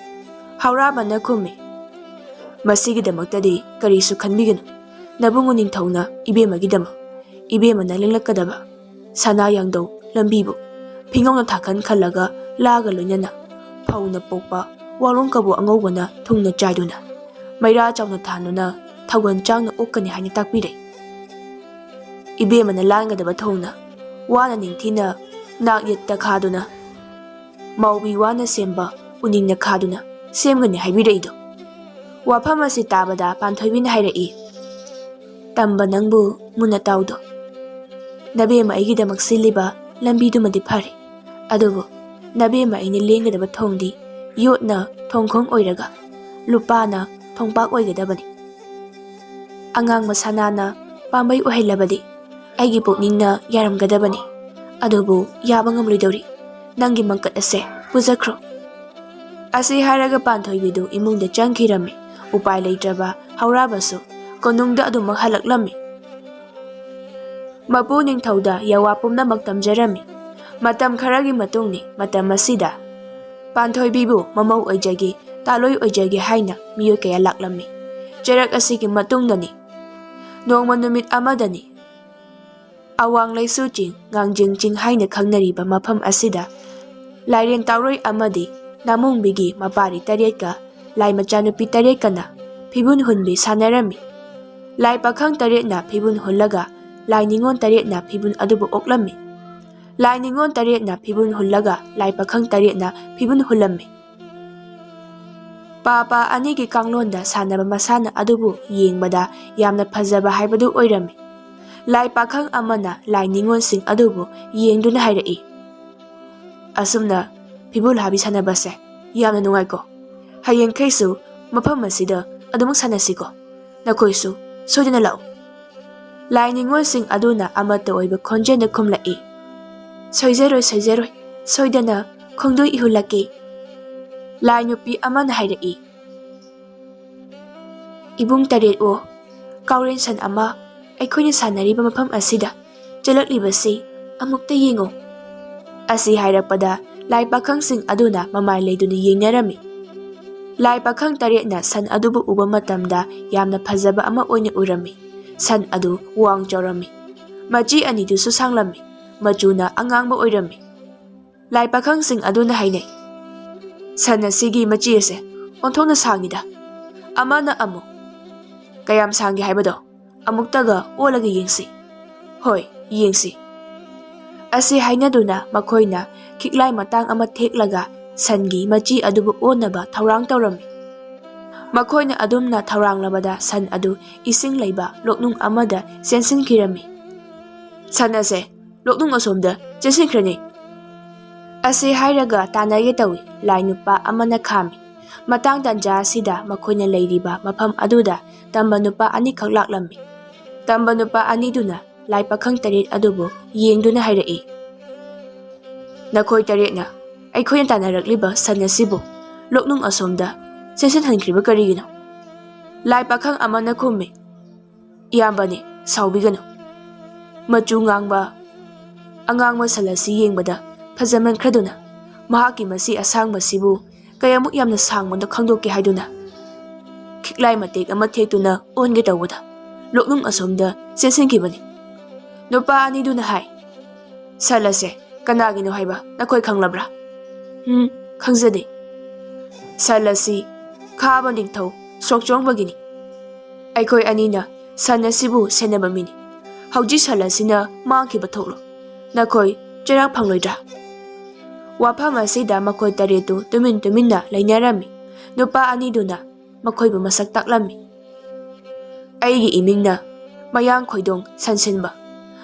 ꯍꯧꯔꯥꯕꯅ ꯈꯨꯝꯃꯤ, "ꯃꯁꯤꯒꯤꯗꯃꯛꯇꯗꯤ ꯀꯔꯤꯁꯨ ꯈꯟꯕꯤꯒꯅꯨ꯫ ꯅꯕꯨꯡꯉꯣ ꯅꯤꯡꯊꯧꯅ ꯏꯕꯦꯝꯃꯒꯤꯗꯃꯛ, ꯏꯕꯦꯝꯃꯅ ꯂꯦꯡꯂꯛꯀꯗꯕ ꯁꯅꯥ ꯌꯥꯡꯗꯧ ꯂꯝꯕꯤꯕꯨ ꯐꯤꯉꯧꯅ ꯊꯥꯈꯟ ꯈꯜꯂꯒ ꯂꯥꯒ ꯂꯣꯏꯅꯅ ꯐꯧꯅ ꯄꯣꯛꯄ ꯋꯥꯔꯣꯡ ꯀꯕꯣꯛ ꯑꯉꯧꯕꯅ ꯊꯨꯡꯅ ꯆꯥꯏꯗꯨꯅ ꯃꯩꯔꯥ ꯆꯥꯎꯅ ꯊꯥꯟꯗꯨꯅ ꯊꯧꯒꯜ ꯆꯥꯎꯅ ꯑꯣꯛꯀꯅꯤ ꯍꯥꯏꯅ ꯇꯥꯛꯄꯤꯔꯦ꯫ ꯏꯕꯦꯝꯃꯅ ꯂꯥꯟꯒꯗꯕ ꯊꯣꯡꯅ ꯋꯥꯅ ꯅꯤꯡꯊꯤꯅ ꯅꯥꯛ ꯌꯦꯠꯇ ꯈꯥꯗꯨꯅ ꯃꯥꯎꯕꯤ ꯋꯥꯅ ꯁꯦꯝꯕ ꯎꯅꯤꯡꯅ ꯈꯥꯗꯨꯅ ꯁꯦꯝꯒꯅꯤ ꯍꯥꯏꯕꯤꯔꯛꯏꯗꯣ?" ꯋꯥꯐꯝ ꯑꯁꯤ ꯇꯥꯕꯗ ꯄꯥꯟꯊꯣꯏꯕꯤꯅ ꯍꯥꯏꯔꯛꯏ, "ꯇꯝꯕ ꯅꯪꯕꯨ ꯃꯨꯟꯅ ꯇꯥꯎꯗꯣ꯫ ꯅꯕꯦꯝꯃ ꯑꯩꯒꯤꯗꯃꯛ ꯁꯤꯜꯂꯤꯕ ꯂꯝꯕꯤꯗꯨꯃꯗꯤ ꯐꯔꯦ, ꯑꯗꯨꯕꯨ ꯅꯕꯦꯝꯃ ꯑꯩꯅ ꯂꯦꯡꯒꯗꯕ ꯊꯣꯡꯗꯤ ꯌꯣꯠꯅ ꯊꯣꯡꯈꯣꯡ ꯑꯣꯏꯔꯒ ꯂꯨꯄꯥꯅ ꯊꯣꯡꯄꯥꯛ ꯑꯣꯏꯒꯗꯕꯅꯤ꯫ ꯑꯉꯥꯡ ꯃꯁꯥꯅꯥꯅ ꯄꯥꯝꯕꯩ ꯑꯣꯏꯍꯜꯂꯕꯗꯤ ꯑꯩꯒꯤ ꯄꯨꯛꯅꯤꯡꯅ ꯌꯥꯔꯝꯒꯗꯕꯅꯤ꯫ ꯑꯗꯨꯕꯨ ꯌꯥꯕ ꯉꯝꯂꯣꯏꯗꯧꯔꯤ꯫ ꯅꯪꯒꯤ ꯃꯪꯀꯠ ꯑꯁꯦ ꯄꯨꯖꯈ꯭ꯔꯣ꯫ ꯑꯁꯤ ꯍꯥꯏꯔꯒ ꯄꯥꯟꯊꯣꯏꯕꯤꯗꯨ ꯏꯃꯨꯡꯗ ꯆꯪꯈꯤꯔꯝꯃꯤ꯫ ꯎꯄꯥꯏ ꯂꯩꯇ꯭ꯔꯕ ꯍꯧꯔꯥꯕꯁꯨ ꯀꯣꯅꯨꯡꯗ ꯑꯗꯨꯃꯛ ꯍꯜꯂꯛꯂꯝꯃꯤ꯫ ꯃꯄꯨ ꯅꯤꯡꯊꯧꯗ ꯌꯥꯋꯥ ꯄꯨꯝꯅꯃꯛ ꯇꯝꯖꯔꯝꯃꯤ꯫ ꯃꯇꯝ ꯈꯔꯒꯤ ꯃꯇꯨꯡꯅꯤ꯫ ꯃꯇꯝ ꯑꯁꯤꯗ ꯄꯥꯟꯊꯣꯏꯕꯤꯕꯨ ꯃꯃꯧ ꯑꯣꯏꯖꯒꯦ, ꯇꯥꯂꯣꯏ ꯑꯣꯏꯖꯒꯦ ꯍꯥꯏꯅ ꯃꯤꯑꯣꯏ ꯀꯌꯥ ꯂꯥꯛꯂꯝꯃꯤ꯫ ꯆꯩꯔꯛ ꯑꯁꯤꯒꯤ ꯃꯇꯨꯡꯗꯅꯤ꯫ ꯅꯣꯡꯃ ꯅꯨꯃꯤꯠ ꯑꯃꯗꯅꯤ꯫ ꯑꯋꯥꯡ ꯂꯩꯁꯨ ꯆꯤꯡ, ꯉꯥꯡꯖꯤꯡ ꯆꯤꯡ ꯍꯥꯏꯅ ꯈꯪꯅꯔꯤꯕ ꯃꯐꯝ ꯑꯁꯤꯗ ꯂꯥꯏꯔꯦꯟ ꯇꯥꯎꯔꯣꯏ ꯑꯃꯗꯤ ꯅꯥꯃꯣꯡꯕꯤꯒꯤ ꯃꯄꯥꯔꯤ ꯇꯔꯦꯠꯀ ꯂꯥꯏ ꯃꯆꯥꯅꯨꯄꯤ ꯇꯔꯦꯠꯀꯅ ꯐꯤꯕꯨꯟ ꯍꯨꯟꯕꯤ ꯁꯥꯟꯅꯔꯝꯃꯤ꯫ ꯂꯥꯏ ꯄꯥꯈꯪ ꯇꯔꯦꯠꯅ ꯐꯤꯕꯨꯟ ꯍꯨꯜꯂꯒ ꯂꯥꯏ ꯅꯤꯉꯣꯜ ꯇꯔꯦꯠꯅ ꯐꯤꯕꯨꯟ ꯑꯗꯨꯕꯨ ꯑꯣꯛꯂꯝꯃꯤ꯫ ꯂꯥꯏ ꯅꯤꯉꯣꯜ ꯇꯔꯦꯠꯅ ꯐꯤꯕꯨꯟ ꯍꯨꯜꯂꯒ ꯂꯥꯏ ꯄꯥꯈꯪ ꯇꯔꯦꯠꯅ ꯐꯤꯕꯨꯟ ꯍꯨꯜꯂꯝꯃꯤ꯫ ꯄꯥ ꯄꯥ ꯑꯅꯤꯒꯤ ꯀꯥꯡꯂꯣꯟꯗ ꯁꯥꯟꯅꯕ ꯃꯁꯥꯟꯅ ꯑꯗꯨꯕꯨ ꯌꯦꯡꯕꯗ ꯌꯥꯝꯅ ꯐꯖꯕ ꯍꯥꯏꯕꯗꯨ ꯑꯣꯏꯔꯝꯃꯤ꯫ ꯂꯥꯏ ꯄꯥꯈꯪ ꯑꯃꯅ ꯂꯥꯏ ꯅꯤꯉꯣꯜꯁꯤꯡ ꯑꯗꯨꯕꯨ ꯌꯦꯡꯗꯨꯅ ꯍꯥꯏꯔꯛꯏ, "ꯑꯁꯨꯝꯅ ꯐꯤꯕꯨꯜ ꯍꯥꯕꯤ ꯁꯥꯟꯅꯕꯁꯦ ꯌꯥꯝꯅ ꯅꯨꯡꯉꯥꯏꯀꯣ꯫ ꯍꯌꯦꯡꯈꯩꯁꯨ ꯃꯐꯝ ꯑꯁꯤꯗ ꯑꯗꯨꯃꯛ ꯁꯥꯟꯅꯁꯤꯀꯣ꯫ ꯅꯈꯣꯏꯁꯨ ꯁꯣꯏꯗꯅ ꯂꯥꯛꯎ꯫" ꯂꯥꯏ ꯅꯤꯉꯣꯜꯁꯤꯡ ꯑꯗꯨꯅ ꯑꯃꯠꯇ ꯑꯣꯏꯕ ꯈꯣꯟꯖꯦꯜꯗ ꯈꯨꯝꯂꯛꯏ, "ꯁꯣꯏꯖꯔꯣꯏ, ꯁꯣꯏꯖꯔꯣꯏ, ꯁꯣꯏꯗꯅ ꯈꯣꯡꯗꯣꯏ ꯏꯍꯨꯜꯂꯛꯀꯦ꯫" ꯂꯥꯏ ꯅꯨꯄꯤ ꯑꯃꯅ ꯍꯥꯏꯔꯛꯏ, "ꯏꯕꯨꯡ ꯇꯔꯦꯠ ꯑꯣ, ꯀꯥꯎꯔꯦꯟ ꯁꯟ ꯑꯃ ꯑꯩꯈꯣꯏꯅ ꯁꯥꯟꯅꯔꯤꯕ ꯃꯐꯝ ꯑꯁꯤꯗ ꯆꯦꯜꯂꯛꯂꯤꯕꯁꯤ ꯑꯃꯨꯛꯇ ꯌꯦꯡꯉꯨ꯫" ꯑꯁꯤ ꯍꯥꯏꯔꯛꯄꯗ ꯂꯥꯏ ꯄꯥꯈꯪꯁꯤꯡ ꯑꯗꯨꯅ ꯃꯃꯥꯏ ꯂꯩꯗꯨꯅ ꯌꯦꯡꯅꯔꯝꯃꯤ꯫ ꯂꯥꯏ ꯄꯥꯈꯪ ꯇꯔꯦꯠꯅ ꯁꯟ ꯑꯗꯨꯕꯨ ꯎꯕ ꯃꯇꯝꯗ ꯌꯥꯝꯅ ꯐꯖꯕ ꯑꯃ ꯑꯣꯏꯅ ꯎꯔꯝꯃꯤ꯫ ꯁꯟ ꯑꯗꯨ ꯋꯥꯡ ꯆꯥꯎꯔꯝꯃꯤ꯫ ꯃꯆꯤ ꯑꯅꯤꯗꯨꯁꯨ ꯁꯥꯡꯂꯝꯃꯤ꯫ ꯃꯆꯨꯅ ꯑꯉꯥꯡꯕ ꯑꯣꯏꯔꯝꯃꯤ꯫ ꯂꯥꯏ ꯄꯥꯈꯪꯁꯤꯡ ꯑꯗꯨꯅ ꯍꯥꯏꯅꯩ, "ꯁꯟ ꯑꯁꯤꯒꯤ ꯃꯆꯤ ꯑꯁꯦ ꯑꯣꯟꯊꯣꯛꯅ ꯁꯥꯡꯉꯤꯗ꯫ ꯑꯃꯅ ꯑꯃꯨꯛ, 'ꯀꯌꯥꯝ ꯁꯥꯡꯒꯦ ꯍꯥꯏꯕꯗꯣ ꯑꯃꯨꯛꯇꯒ ꯑꯣꯜꯂꯒ ꯌꯦꯡꯁꯤ꯫ ꯍꯣꯏ, ꯌꯦꯡꯁꯤ꯫" ꯑꯁꯤ ꯍꯥꯏꯅꯗꯨꯅ ꯃꯈꯣꯏꯅ ꯈꯤꯛꯂꯥꯏ ꯃꯇꯥꯡ ꯑꯃ ꯊꯦꯛꯂꯒ ꯁꯟꯒꯤ ꯃꯆꯤ ꯑꯗꯨꯕꯨ ꯑꯣꯟꯅꯕ ꯊꯧꯔꯥꯡ ꯇꯧꯔꯝꯃꯤ꯫ ꯃꯈꯣꯏꯅ ꯑꯗꯨꯝꯅ ꯊꯧꯔꯥꯡꯂꯕꯗ ꯁꯟ ꯑꯗꯨ ꯏꯁꯤꯡ ꯂꯩꯕ ꯂꯣꯛꯅꯨꯡ ꯑꯃꯗ ꯆꯦꯟꯁꯤꯟꯈꯤꯔꯝꯃꯤ꯫ "ꯁꯟ ꯑꯁꯦ ꯂꯣꯛꯅꯨꯡ ꯑꯁꯣꯝꯗ ꯆꯦꯟꯁꯤꯟꯈ꯭ꯔꯅꯤ꯫" ꯑꯁꯤ ꯍꯥꯏꯔꯒ ꯇꯥꯟꯅꯒꯦ ꯇꯧꯏ꯫ ꯂꯥꯏ ꯅꯨꯄꯥ ꯑꯃꯅ ꯈꯥꯝꯃꯤ꯫ ꯃꯇꯥꯡ ꯇꯥꯟꯖꯥ ꯑꯁꯤꯗ ꯃꯈꯣꯏꯅ ꯂꯩꯔꯤꯕ ꯃꯐꯝ ꯑꯗꯨꯗ ꯇꯝꯕ ꯅꯨꯄꯥ ꯑꯅꯤꯈꯛ ꯂꯥꯛꯂꯝꯃꯤ꯫ ꯇꯝꯕ ꯅꯨꯄꯥ ꯑꯅꯤꯗꯨꯅ ꯂꯥꯏ ꯄꯥꯈꯪ ꯇꯔꯦꯠ ꯑꯗꯨꯕꯨ ꯌꯦꯡꯗꯨꯅ ꯍꯥꯏꯔꯛꯏ, "ꯅꯈꯣꯏ ꯇꯔꯦꯠꯅ ꯑꯩꯈꯣꯏꯅ ꯇꯥꯟꯅꯔꯛꯂꯤꯕ ꯁꯟ ꯑꯁꯤꯕꯨ ꯂꯣꯛꯅꯨꯡ ꯑꯁꯣꯝꯗ ꯆꯦꯟꯁꯤꯟꯍꯟꯈ꯭ꯔꯤꯕ ꯀꯔꯤꯒꯤꯅꯣ?" ꯂꯥꯏ ꯄꯥꯈꯪ ꯑꯃꯅ ꯈꯨꯝꯃꯤ, "ꯏꯌꯥꯝꯕꯅꯤ, ꯁꯥꯎꯕꯤꯒꯅꯨ꯫ ꯃꯆꯨ ꯉꯥꯡꯕ ꯑꯉꯥꯡꯕ ꯁꯟ ꯑꯁꯤ ꯌꯦꯡꯕꯗ ꯐꯖꯃꯟꯈ꯭ꯔꯗꯨꯅ ꯃꯍꯥꯛꯀꯤ ꯃꯁꯤ ꯑꯁꯥꯡꯕꯁꯤꯕꯨ ꯀꯌꯥꯃꯨꯛ ꯌꯥꯝꯅ ꯁꯥꯡꯕꯅꯣ ꯈꯪꯗꯣꯛꯀꯦ ꯍꯥꯏꯗꯨꯅ ꯈꯤꯛꯂꯥꯏ ꯃꯇꯦꯛ ꯑꯃ ꯊꯦꯛꯇꯨꯅ ꯑꯣꯟꯒꯦ ꯇꯧꯕꯗ ꯂꯣꯛꯅꯨꯡ ꯑꯁꯣꯝꯗ ꯆꯦꯟꯁꯤꯟꯈꯤꯕꯅꯤ꯫" ꯅꯨꯄꯥ ꯑꯅꯤꯗꯨꯅ ꯍꯥꯏ, "ꯁꯟ ꯑꯁꯦ ꯀꯅꯥꯒꯤꯅꯣ ꯍꯥꯏꯕ ꯅꯈꯣꯏ ꯈꯪꯂꯕ꯭ꯔꯥ?" "ꯎꯝ, ꯈꯪꯖꯗꯦ꯫" "ꯁꯟ ꯑꯁꯤ ꯈꯥꯕ ꯅꯤꯡꯊꯧ ꯁꯣꯛꯆꯣꯡꯕꯒꯤꯅꯤ꯫ ꯑꯩꯈꯣꯏ ꯑꯅꯤꯅ ꯁꯟ ꯑꯁꯤꯕꯨ ꯁꯦꯟꯅꯕ ꯃꯤꯅꯤ꯫ ꯍꯧꯖꯤꯛ ꯁꯟ ꯑꯁꯤꯅ ꯃꯥꯡꯈꯤꯕ ꯊꯣꯛꯂꯣ, ꯅꯈꯣꯏ ꯆꯩꯔꯥꯛ ꯐꯪꯂꯣꯏꯗ꯭ꯔꯥ?" ꯋꯥꯐꯝ ꯑꯁꯤꯗ ꯃꯈꯣꯏ ꯇꯔꯦꯠꯇꯨ ꯇꯨꯃꯤꯟ ꯇꯨꯃꯤꯟꯅ ꯂꯩꯅꯔꯝꯃꯤ꯫ ꯅꯨꯄꯥ ꯑꯅꯤꯗꯨꯅ ꯃꯈꯣꯏꯕꯨ ꯃꯁꯛ ꯇꯥꯛꯂꯝꯃꯤ꯫ "ꯑꯩꯒꯤ ꯏꯃꯤꯡꯅ ꯃꯌꯥꯡ ꯈꯣꯏꯗꯣꯡ ꯁꯟꯁꯤꯟꯕ,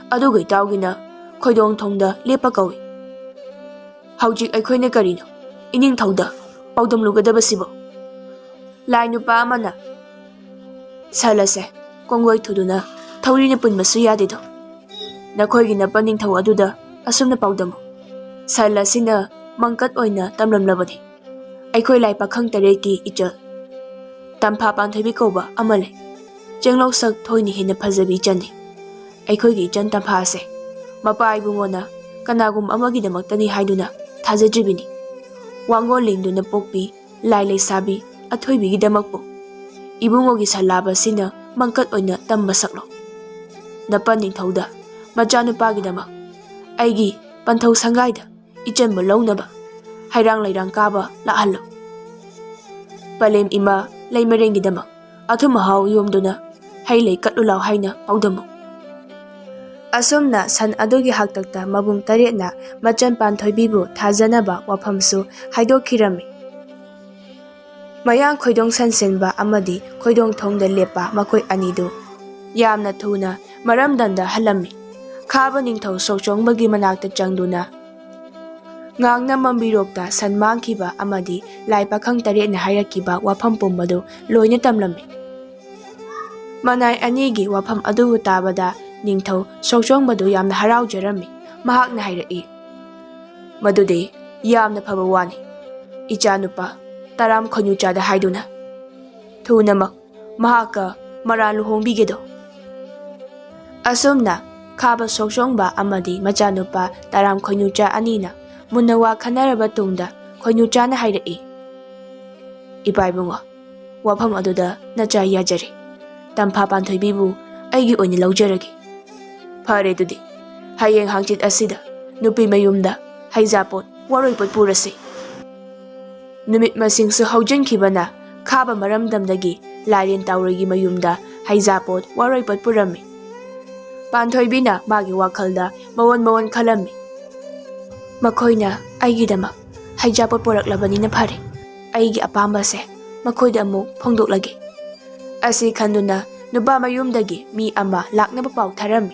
ꯑꯗꯨꯒ ꯏꯇꯥꯎꯒꯤꯅ ꯈꯣꯏꯗꯣꯡ ꯊꯣꯡꯗ ꯂꯦꯞꯄ ꯀꯧꯏ꯫ ꯍꯧꯖꯤꯛ ꯑꯩꯈꯣꯏꯅ ꯀꯔꯤꯅꯣ ꯏꯅꯤꯡꯊꯧꯗ ꯄꯥꯎꯗꯝꯂꯨꯒꯗꯕꯁꯤꯕꯣ?" ꯂꯥꯏ ꯅꯨꯄꯥ ꯑꯃꯅ, "ꯁꯟ ꯑꯁꯦ ꯀꯣꯡꯒꯣꯏ ꯊꯨꯗꯨꯅ ꯊꯧꯔꯤꯅ ꯄꯨꯟꯕꯁꯨ ꯌꯥꯗꯦꯗꯣ꯫ ꯅꯈꯣꯏꯒꯤ ꯅꯄ ꯅꯤꯡꯊꯧ ꯑꯗꯨꯗ ꯑꯁꯨꯝꯅ ꯄꯥꯎꯗꯝꯃꯨ꯫ ꯁꯟ ꯑꯁꯤꯅ ꯃꯪꯀꯠ ꯑꯣꯏꯅ ꯇꯝꯂꯝꯂꯕꯅꯤ꯫ ꯑꯩꯈꯣꯏ ꯂꯥꯏ ꯄꯥꯈꯪ ꯇꯔꯦꯠꯀꯤ ꯏꯆꯜ ꯇꯝꯐꯥ ꯄꯥꯟꯊꯣꯏꯕꯤ ꯀꯧꯕ ꯑꯃ ꯂꯩ꯫ ꯆꯦꯡꯂꯧ ꯁꯛ ꯊꯣꯏꯅ ꯍꯦꯟꯅ ꯐꯖꯕꯤ ꯏꯆꯟꯅꯤ꯫ ꯑꯩꯈꯣꯏꯒꯤ ꯏꯆꯟ ꯇꯝꯐꯥ ꯑꯁꯦ ꯃꯄꯥ ꯏꯕꯨꯡꯉꯣꯅ ꯀꯅꯥꯒꯨꯝꯕ ꯑꯃꯒꯤꯗꯃꯛꯇꯅꯤ ꯍꯥꯏꯗꯨꯅ ꯊꯥꯖꯗ꯭ꯔꯤꯕꯅꯤ꯫ ꯋꯥꯡꯒꯣꯟ ꯂꯦꯡꯗꯨꯅ ꯄꯣꯛꯄꯤ ꯂꯥꯏ ꯂꯩꯁꯥꯕꯤ ꯑꯊꯣꯏꯕꯤꯒꯤꯗꯃꯛꯄꯨ ꯏꯕꯨꯡꯉꯣꯒꯤ ꯁꯂꯥꯕ ꯑꯁꯤꯅ ꯃꯪꯀꯠ ꯑꯣꯏꯅ ꯇꯝꯕ ꯁꯛꯂꯣ꯫ ꯅꯄ ꯅꯤꯡꯊꯧꯗ ꯃꯆꯥꯅꯨꯄꯥꯒꯤꯗꯃꯛ ꯑꯩꯒꯤ ꯄꯟꯊꯧ ꯁꯪꯒꯥꯏꯗ ꯏꯆꯟꯕꯨ ꯂꯧꯅꯕ ꯍꯩꯔꯥꯡ ꯂꯩꯔꯥꯡ ꯀꯥꯕ ꯂꯥꯛꯍꯜꯂꯨ꯫ ꯄꯂꯦꯝ ꯏꯃꯥ ꯂꯩꯃꯔꯦꯟꯒꯤꯗꯃꯛ ꯑꯊꯨꯝ ꯑꯍꯥꯎ ꯌꯣꯝꯗꯨꯅ ꯍꯩ ꯂꯩ ꯀꯠꯂꯨ ꯂꯥꯎ ꯍꯥꯏꯅ ꯄꯥꯎꯗꯝꯃꯨ꯫" ꯑꯁꯨꯝꯅ ꯁꯟ ꯑꯗꯨꯒꯤ ꯍꯥꯛꯇꯛꯇ ꯃꯕꯨꯡ ꯇꯔꯦꯠꯅ ꯃꯆꯟ ꯄꯥꯟꯊꯣꯏꯕꯤꯕꯨ ꯊꯥꯖꯅꯕ ꯋꯥꯐꯝꯁꯨ ꯍꯥꯏꯗꯣꯛꯈꯤꯔꯝꯃꯤ꯫ ꯃꯌꯥꯡ ꯈꯣꯏꯗꯣꯡ ꯁꯟꯁꯤꯟꯕ ꯑꯃꯗꯤ ꯈꯣꯏꯗꯣꯡ ꯊꯣꯡꯗ ꯂꯦꯞꯄ ꯃꯈꯣꯏ ꯑꯅꯤꯗꯨ ꯌꯥꯝꯅ ꯊꯨꯅ ꯃꯔꯝꯗꯝꯗ ꯍꯜꯂꯝꯃꯤ꯫ ꯈꯥꯕ ꯅꯤꯡꯊꯧ ꯁꯣꯛꯆꯣꯡꯕꯒꯤ ꯃꯅꯥꯛꯇ ꯆꯪꯗꯨꯅ ꯉꯥꯡꯅ ꯃꯝꯕꯤꯔꯣꯛꯇ ꯁꯟ ꯃꯥꯡꯈꯤꯕ ꯑꯃꯗꯤ ꯂꯥꯏ ꯄꯥꯈꯪ ꯇꯔꯦꯠꯅ ꯍꯥꯏꯔꯛꯈꯤꯕ ꯋꯥꯐꯝ ꯄꯨꯝꯕꯗꯨ ꯂꯣꯏꯅ ꯇꯝꯂꯝꯃꯤ꯫ ꯃꯅꯥꯏ ꯑꯅꯤꯒꯤ ꯋꯥꯐꯝ ꯑꯗꯨꯕꯨ ꯇꯥꯕꯗ ꯅꯤꯡꯊꯧ ꯁꯣꯛꯆꯣꯡꯕꯗꯨ ꯌꯥꯝꯅ ꯍꯔꯥꯎꯖꯔꯝꯃꯤ꯫ ꯃꯍꯥꯛꯅ ꯍꯥꯏꯔꯛꯏ, "ꯃꯗꯨꯗꯤ ꯌꯥꯝꯅ ꯐꯕ ꯋꯥꯅꯤ꯫ ꯏꯆꯥꯅꯨꯄꯥ ꯇꯔꯥꯝ ꯈꯣꯏꯅꯨꯆꯥꯗ ꯍꯥꯏꯗꯨꯅ ꯊꯨꯅꯃꯛ ꯃꯍꯥꯛꯀ ꯃꯔꯥ ꯂꯨꯍꯣꯡꯕꯤꯒꯦꯗꯣ꯫" ꯑꯁꯨꯝꯅ ꯈꯥꯕ ꯁꯣꯛꯆꯣꯡꯕ ꯑꯃꯗꯤ ꯃꯆꯥꯅꯨꯄꯥ ꯇꯔꯥꯝ ꯈꯣꯏꯅꯨꯆꯥ ꯑꯅꯤꯅ ꯃꯨꯟꯅ ꯋꯥ ꯈꯟꯅꯔꯕ ꯇꯨꯡꯗ ꯈꯣꯏꯅꯨꯆꯥꯅ ꯍꯥꯏꯔꯛꯏ, "ꯏꯄꯥ ꯏꯕꯨꯡꯉꯣ, ꯋꯥꯐꯝ ꯑꯗꯨꯗ ꯅꯆꯥ ꯌꯥꯖꯔꯦ꯫ ꯇꯝꯐꯥ ꯄꯥꯟꯊꯣꯏꯕꯤꯕꯨ ꯑꯩꯒꯤ ꯑꯣꯏꯅ ꯂꯧꯖꯔꯒꯦ꯫ ꯐꯔꯦ ꯑꯗꯨꯗꯤ, ꯍꯌꯦꯡ ꯍꯥꯡꯆꯤꯠ ꯑꯁꯤꯗ ꯅꯨꯄꯤ ꯃꯌꯨꯝꯗ ꯍꯩꯖꯥꯄꯣꯠ ꯋꯥꯔꯣꯏꯄꯣꯠ ꯄꯨꯔꯁꯤ꯫" ꯅꯨꯃꯤꯠ ꯃꯁꯤꯡꯁꯨ ꯍꯧꯖꯤꯟꯈꯤꯕꯅ ꯈꯥꯕ ꯃꯔꯝꯗꯝꯗꯒꯤ ꯂꯥꯏꯔꯦꯟ ꯇꯥꯎꯔꯣꯏꯒꯤ ꯃꯌꯨꯝꯗ ꯍꯩꯖꯥꯄꯣꯠ ꯋꯥꯔꯣꯏꯄꯣꯠ ꯄꯨꯔꯝꯃꯤ꯫ ꯄꯥꯟꯊꯣꯏꯕꯤꯅ ꯃꯥꯒꯤ ꯋꯥꯈꯜꯗ ꯃꯑꯣꯟ ꯃꯑꯣꯟ ꯈꯜꯂꯝꯃꯤ꯫ "ꯃꯈꯣꯏꯅ ꯑꯩꯒꯤꯗꯃꯛ ꯍꯩꯖꯥꯄꯣꯠ ꯄꯨꯔꯛꯂꯕꯅꯤꯅ ꯐꯔꯦ꯫ ꯑꯩꯒꯤ ꯑꯄꯥꯝꯕꯁꯦ ꯃꯈꯣꯏꯗ ꯑꯃꯨꯛ ꯐꯣꯡꯗꯣꯛꯂꯒꯦ꯫" ꯑꯁꯤ ꯈꯟꯗꯨꯅ ꯅꯨꯄꯥ ꯃꯌꯨꯝꯗꯒꯤ ꯃꯤ ꯑꯃ ꯂꯥꯛꯅꯕ ꯄꯥꯎ ꯊꯥꯔꯝꯃꯤ꯫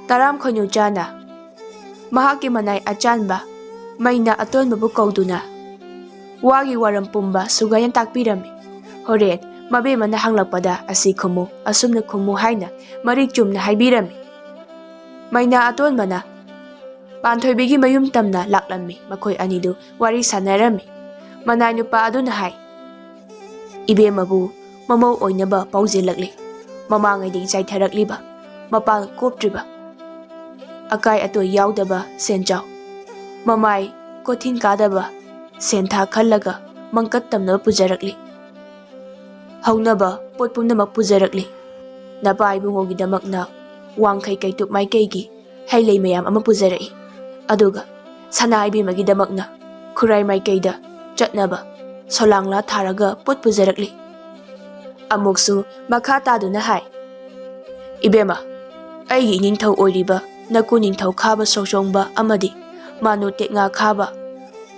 ꯇꯔꯥꯝ ꯈꯣꯏꯅꯨꯆꯥꯅ ꯃꯍꯥꯛꯀꯤ ꯃꯅꯥꯏ ꯑꯆꯥꯟꯕ ꯃꯩꯅꯥ ꯑꯇꯣꯟꯕꯕꯨ ꯀꯧꯗꯨꯅ ꯋꯥꯒꯤ ꯋꯥꯔꯝ ꯄꯨꯝꯕ ꯁꯨꯒꯥꯏꯅ ꯇꯥꯛꯄꯤꯔꯝꯃꯤ꯫ ꯍꯣꯔꯦꯟ ꯃꯕꯦꯝꯃꯅ ꯍꯪꯂꯛꯄꯗ ꯑꯁꯤ ꯈꯨꯝꯃꯨ, ꯑꯁꯨꯝꯅ ꯈꯨꯝꯃꯨ ꯍꯥꯏꯅ ꯃꯔꯤꯛ ꯆꯨꯝꯅ ꯍꯥꯏꯕꯤꯔꯝꯃꯤ꯫ ꯃꯩꯅꯥ ꯑꯇꯣꯟꯕꯅ ꯄꯥꯟꯊꯣꯏꯕꯤꯒꯤ ꯃꯌꯨꯝ ꯇꯝꯅ ꯂꯥꯛꯂꯝꯃꯤ꯫ ꯃꯈꯣꯏ ꯑꯅꯤꯗꯨ ꯋꯥꯔꯤ ꯁꯥꯟꯅꯔꯝꯃꯤ꯫ ꯃꯅꯥꯏ ꯅꯨꯄꯥ ꯑꯗꯨꯅ ꯍꯥꯏ, "ꯏꯕꯦꯝꯃꯕꯨ ꯃꯃꯧ ꯑꯣꯏꯅꯕ ꯄꯥꯎꯖꯦꯜꯂꯛꯂꯤ꯫ ꯃꯃꯥꯡꯉꯩꯗꯒꯤ ꯆꯥꯏꯊꯔꯛꯂꯤꯕ ꯃꯄꯥꯟ ꯀꯣꯞꯇ꯭ꯔꯤꯕ, ꯑꯀꯥꯏ ꯑꯇꯣꯏ ꯌꯥꯎꯗꯕ ꯁꯦꯟꯖꯥꯎ, ꯃꯃꯥꯏ ꯀꯣꯊꯤꯟ ꯀꯥꯗꯕ ꯁꯦꯟꯊꯥ ꯈꯜꯂꯒ ꯃꯪꯀꯠ ꯇꯝꯅꯕ ꯄꯨꯖꯔꯛꯂꯤ꯫ ꯍꯧꯅꯕ ꯄꯣꯠ ꯄꯨꯝꯅꯃꯛ ꯄꯨꯖꯔꯛꯂꯤ꯫ ꯅꯄꯥ ꯏꯕꯨꯡꯉꯣꯒꯤꯗꯃꯛꯅ ꯋꯥꯡꯈꯩ ꯀꯩꯇꯨꯞ ꯃꯥꯏꯀꯩꯒꯤ ꯍꯩ ꯂꯩ ꯃꯌꯥꯝ ꯑꯃ ꯄꯨꯖꯔꯛꯏ꯫ ꯑꯗꯨꯒ ꯁꯅꯥ ꯏꯕꯦꯝꯃꯒꯤꯗꯃꯛꯅ ꯈꯨꯔꯥꯏ ꯃꯥꯏꯀꯩꯗ ꯆꯠꯅꯕ ꯁꯣꯂꯥꯡꯂꯥ ꯊꯥꯔꯒ ꯄꯣꯠ ꯄꯨꯖꯔꯛꯂꯤ꯫" ꯑꯃꯨꯛꯁꯨ ꯃꯈꯥ ꯇꯥꯗꯨꯅ ꯍꯥꯏ, "ꯏꯕꯦꯝꯃ, ꯑꯩꯒꯤ ꯏꯅꯤꯡꯊꯧ ꯑꯣꯏꯔꯤꯕ ꯅꯀꯨ ꯅꯤꯡꯊꯧ ꯈꯥꯕ ꯁꯣꯛꯆꯣꯡꯕ ꯑꯃꯗꯤ ꯃꯥꯅꯨ ꯇꯦꯛꯉꯥ ꯈꯥꯕ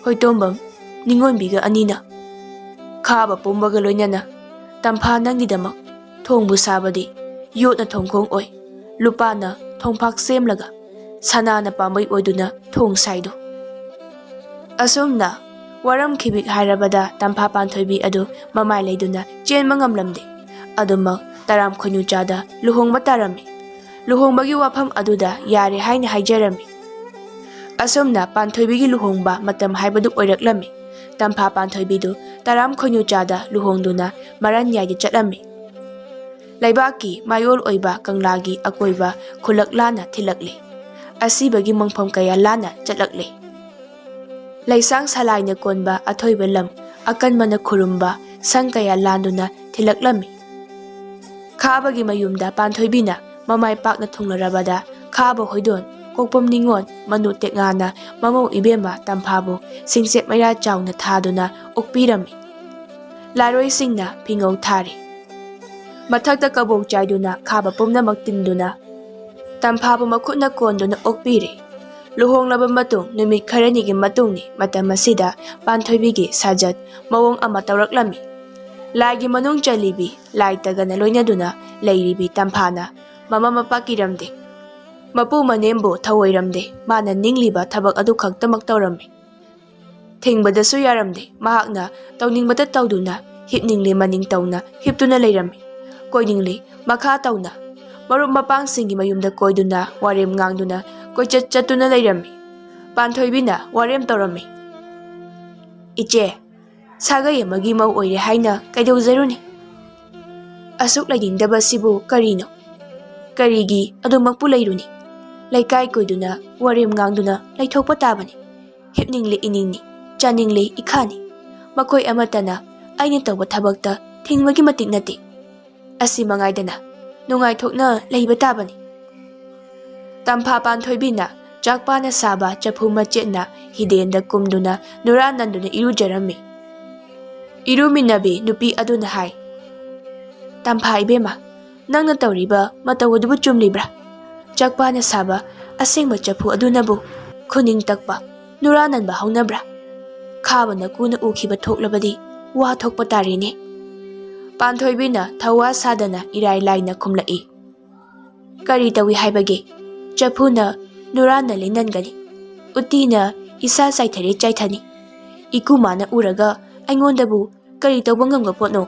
ꯍꯣꯏꯇꯣꯝꯕꯝ ꯅꯤꯉꯣꯟꯕꯤꯒ ꯑꯅꯤꯅ ꯈꯥꯕ ꯄꯨꯝꯕꯒ ꯂꯣꯏꯅꯅ ꯇꯝꯐꯥ ꯅꯪꯒꯤꯗꯃꯛ ꯊꯣꯡꯕꯨ ꯁꯥꯕꯗꯤ ꯌꯣꯠꯅ ꯊꯣꯡꯈꯣꯡ ꯑꯣꯏ, ꯂꯨꯄꯥꯅ ꯊꯣꯡꯐꯥꯛ ꯁꯦꯝꯂꯒ ꯁꯅꯥꯅ ꯄꯥꯝꯕꯩ ꯑꯣꯏꯗꯨꯅ ꯊꯣꯡ ꯁꯥꯏꯗꯨ꯫ ꯑꯁꯨꯝꯅ ꯋꯥꯔꯝ ꯈꯤꯕꯤꯛ ꯍꯥꯏꯔꯕꯗ ꯇꯝꯐꯥ ꯄꯥꯟꯊꯣꯏꯕꯤ ꯑꯗꯨ ꯃꯃꯥꯏ ꯂꯩꯗꯨꯅ ꯆꯦꯟꯕ ꯉꯝꯂꯝꯗꯦ꯫ ꯑꯗꯨꯃꯛ ꯇꯔꯥꯝ ꯈꯣꯏꯅꯨ ꯆꯥꯗ ꯂꯨꯍꯣꯡꯕ ꯇꯥꯔꯝꯃꯤ꯫ ꯂꯨꯍꯣꯡꯕꯒꯤ ꯋꯥꯐꯝ ꯑꯗꯨꯗ ꯌꯥꯔꯦ ꯍꯥꯏꯅ ꯍꯥꯏꯖꯔꯝꯃꯤ꯫ ꯑꯁꯨꯝꯅ ꯄꯥꯟꯊꯣꯏꯕꯤꯒꯤ ꯂꯨꯍꯣꯡꯕ ꯃꯇꯝ ꯍꯥꯏꯕꯗꯨ ꯑꯣꯏꯔꯛꯂꯝꯃꯤ꯫ ꯇꯝꯐꯥ ꯄꯥꯟꯊꯣꯏꯕꯤꯗꯨ ꯇꯔꯥꯝ ꯈꯣꯏꯅꯨ ꯆꯥꯗ ꯂꯨꯍꯣꯡꯗꯨꯅ ꯃꯔꯥꯟꯌꯥꯏꯗ ꯆꯠꯂꯝꯃꯤ꯫ ꯂꯩꯕꯥꯛꯀꯤ ꯃꯌꯣꯜ ꯑꯣꯏꯕ ꯀꯪꯂꯥꯒꯤ ꯑꯀꯣꯏꯕ ꯈꯨꯜꯂꯛ ꯂꯥꯟꯅ ꯊꯤꯜꯂꯛꯂꯦ꯫ ꯑꯁꯤꯕꯒꯤ ꯃꯪꯐꯝ ꯀꯌꯥ ꯂꯥꯟꯅ ꯆꯠꯂꯛꯂꯦ꯫ ꯂꯩꯁꯥꯡ ꯁꯂꯥꯏꯅ ꯀꯣꯟꯕ ꯑꯊꯣꯏꯕ ꯂꯝ, ꯑꯀꯟꯕꯅ ꯈꯨꯔꯨꯝꯕ ꯁꯪ ꯀꯌꯥ ꯂꯥꯟꯗꯨꯅ ꯊꯤꯜꯂꯛꯂꯝꯃꯤ꯫ ꯈꯥꯕꯒꯤ ꯃꯌꯨꯝꯗ ꯄꯥꯟꯊꯣꯏꯕꯤꯅ ꯃꯃꯥꯏ ꯄꯥꯛꯅ ꯊꯨꯡꯂꯔꯕꯗ ꯈꯥꯕ ꯍꯣꯏꯗꯣꯟ, ꯀꯣꯛꯄꯝ ꯅꯤꯉꯣꯟ, ꯃꯅꯨ ꯇꯦꯛꯉꯥꯅ ꯃꯃꯧ ꯏꯕꯦꯝꯃ ꯇꯝꯐꯥꯕꯨ ꯁꯤꯡꯆꯦꯞ ꯃꯩꯔꯥ ꯆꯥꯎꯅ ꯊꯥꯗꯨꯅ ꯑꯣꯛꯄꯤꯔꯝꯃꯤ꯫ ꯂꯥꯔꯣꯏꯁꯤꯡꯅ ꯐꯤꯉꯧ ꯊꯥꯔꯤ꯫ ꯃꯊꯛꯇ ꯀꯕꯣꯛ ꯆꯥꯏꯗꯨꯅ ꯈꯥꯕ ꯄꯨꯝꯅꯃꯛ ꯇꯤꯟꯗꯨꯅ ꯇꯝꯐꯥꯕꯨ ꯃꯈꯨꯠꯅ ꯀꯣꯟꯗꯨꯅ ꯑꯣꯛꯄꯤꯔꯦ꯫ ꯂꯨꯍꯣꯡꯂꯕ ꯃꯇꯨꯡ ꯅꯨꯃꯤꯠ ꯈꯔꯅꯤꯒꯤ ꯃꯇꯨꯡꯅꯤ꯫ ꯃꯇꯝ ꯑꯁꯤꯗ ꯄꯥꯟꯊꯣꯏꯕꯤꯒꯤ ꯁꯥꯖꯠ ꯃꯑꯣꯡ ꯑꯃ ꯇꯧꯔꯛꯂꯝꯃꯤ꯫ ꯂꯥꯏꯒꯤ ꯃꯅꯨꯡ ꯆꯜꯂꯤꯕꯤ ꯂꯥꯏ ꯇꯒꯅ ꯂꯣꯏꯅꯗꯨꯅ ꯂꯩꯔꯤꯕꯤ ꯇꯝꯐꯥꯅ ꯃꯃꯥ ꯃꯄꯥ ꯀꯤꯔꯝꯗꯦ꯫ ꯃꯄꯨ ꯃꯅꯦꯝꯕꯨ ꯊꯑꯣꯏꯔꯝꯗꯦ꯫ ꯃꯥꯅ ꯅꯤꯡꯂꯤꯕ ꯊꯕꯛ ꯑꯗꯨ ꯈꯛꯇꯃꯛ ꯇꯧꯔꯝꯃꯤ꯫ ꯊꯤꯡꯕꯗꯁꯨ ꯌꯥꯔꯝꯗꯦ꯫ ꯃꯍꯥꯛꯅ ꯇꯧꯅꯤꯡꯕꯇ ꯇꯧꯗꯨꯅ ꯍꯤꯞꯅꯤꯡꯂꯦ ꯃꯅꯤꯡ ꯇꯧꯅ ꯍꯤꯞꯇꯨꯅ ꯂꯩꯔꯝꯃꯤ꯫ ꯀꯣꯏꯅꯤꯡꯂꯦ ꯃꯈꯥ ꯇꯧꯅ ꯃꯔꯨꯞ ꯃꯄꯥꯡꯁꯤꯡꯒꯤ ꯃꯌꯨꯝꯗ ꯀꯣꯏꯗꯨꯅ ꯋꯥꯔꯦꯝ ꯉꯥꯡꯗꯨꯅ ꯀꯣꯏꯆꯠ ꯆꯠꯇꯨꯅ ꯂꯩꯔꯝꯃꯤ꯫ ꯄꯥꯟꯊꯣꯏꯕꯤꯅ ꯋꯥꯔꯦꯝ ꯇꯧꯔꯝꯃꯤ꯫ "ꯏꯆꯦ, ꯁꯥꯒꯩ ꯑꯃꯒꯤ ꯃꯧ ꯑꯣꯏꯔꯦ ꯍꯥꯏꯅ ꯀꯩꯗꯧꯖꯔꯨꯅꯤ? ꯑꯁꯨꯛ ꯂꯩꯅꯤꯡꯗꯕꯁꯤꯕꯨ ꯀꯔꯤꯅꯣ? ꯀꯔꯤꯒꯤ ꯑꯗꯨꯃꯛꯄꯨ ꯂꯩꯔꯨꯅꯤ? ꯂꯩꯀꯥꯏ ꯀꯣꯏꯗꯨꯅ ꯋꯥꯔꯦꯝ ꯉꯥꯡꯗꯨꯅ ꯂꯩꯊꯣꯛꯄ ꯇꯥꯕꯅꯤ꯫ ꯍꯤꯞꯅꯤꯡꯂꯦ ꯏꯅꯤꯡꯅꯤ, ꯆꯥꯅꯤꯡꯂꯦ ꯏꯈꯥꯅꯤ꯫ ꯃꯈꯣꯏ ꯑꯃꯠꯇꯅ ꯑꯩꯅ ꯇꯧꯕ ꯊꯕꯛꯇ ꯊꯤꯡꯕꯒꯤ ꯃꯇꯤꯛ ꯅꯠꯇꯦ꯫ ꯑꯁꯤ ꯃꯉꯥꯏꯗꯅ ꯅꯨꯡꯉꯥꯏꯊꯣꯛꯅ ꯂꯩꯕ ꯇꯥꯕꯅꯤ"꯫ ꯇꯝꯐꯥ ꯄꯥꯟꯊꯣꯏꯕꯤꯅ ꯆꯥꯛꯄꯥꯅ ꯁꯥꯕ ꯆꯐꯨ ꯃꯆꯦꯠꯅ ꯍꯤꯗꯦꯟꯗ ꯀꯨꯝꯗꯨꯅ ꯅꯨꯔꯥ ꯅꯟꯗꯨꯅ ꯏꯔꯨꯖꯔꯝꯃꯤ꯫ ꯏꯔꯨꯃꯤꯟꯅꯕꯤ ꯅꯨꯄꯤ ꯑꯗꯨꯅ ꯍꯥꯏ, "ꯇꯝꯐꯥ ꯏꯕꯦꯝꯃ, ꯅꯪꯅ ꯇꯧꯔꯤꯕ ꯃꯇꯧ ꯑꯗꯨꯕꯨ ꯆꯨꯝꯂꯤꯕ꯭ꯔꯥ? ꯆꯥꯛꯄꯥꯅ ꯁꯥꯕ ꯑꯁꯦꯡꯕ ꯆꯐꯨ ꯑꯗꯨꯅꯕꯨ ꯈꯨꯅꯤꯡ ꯇꯛꯄ, ꯅꯨꯔꯥ ꯅꯟꯕ ꯍꯧꯅꯕ꯭ꯔꯥ? ꯈꯥꯕ ꯅꯀꯨꯅ ꯎꯈꯤꯕ ꯊꯣꯛꯂꯕꯗꯤ ꯋꯥ ꯊꯣꯛꯄ ꯇꯥꯔꯦꯅꯦ"꯫ ꯄꯥꯟꯊꯣꯏꯕꯤꯅ ꯊꯧꯋꯥ ꯁꯥꯗꯅ ꯏꯔꯥꯏ ꯂꯥꯏꯅ ꯈꯨꯝꯂꯛꯏ, "ꯀꯔꯤ ꯇꯧꯏ ꯍꯥꯏꯕꯒꯦ? ꯆꯐꯨꯅ ꯅꯨꯔꯥ ꯅꯜꯂꯦ ꯅꯟꯒꯅꯤ, ꯎꯇꯤꯅ ꯏꯁꯥ ꯆꯥꯏꯊꯔꯦ ꯆꯥꯏꯊꯅꯤ꯫ ꯏꯀꯨꯃꯥꯅ ꯎꯔꯒ ꯑꯩꯉꯣꯟꯗꯕꯨ ꯀꯔꯤ ꯇꯧꯕ ꯉꯝꯒ ꯄꯣꯠꯅꯣ?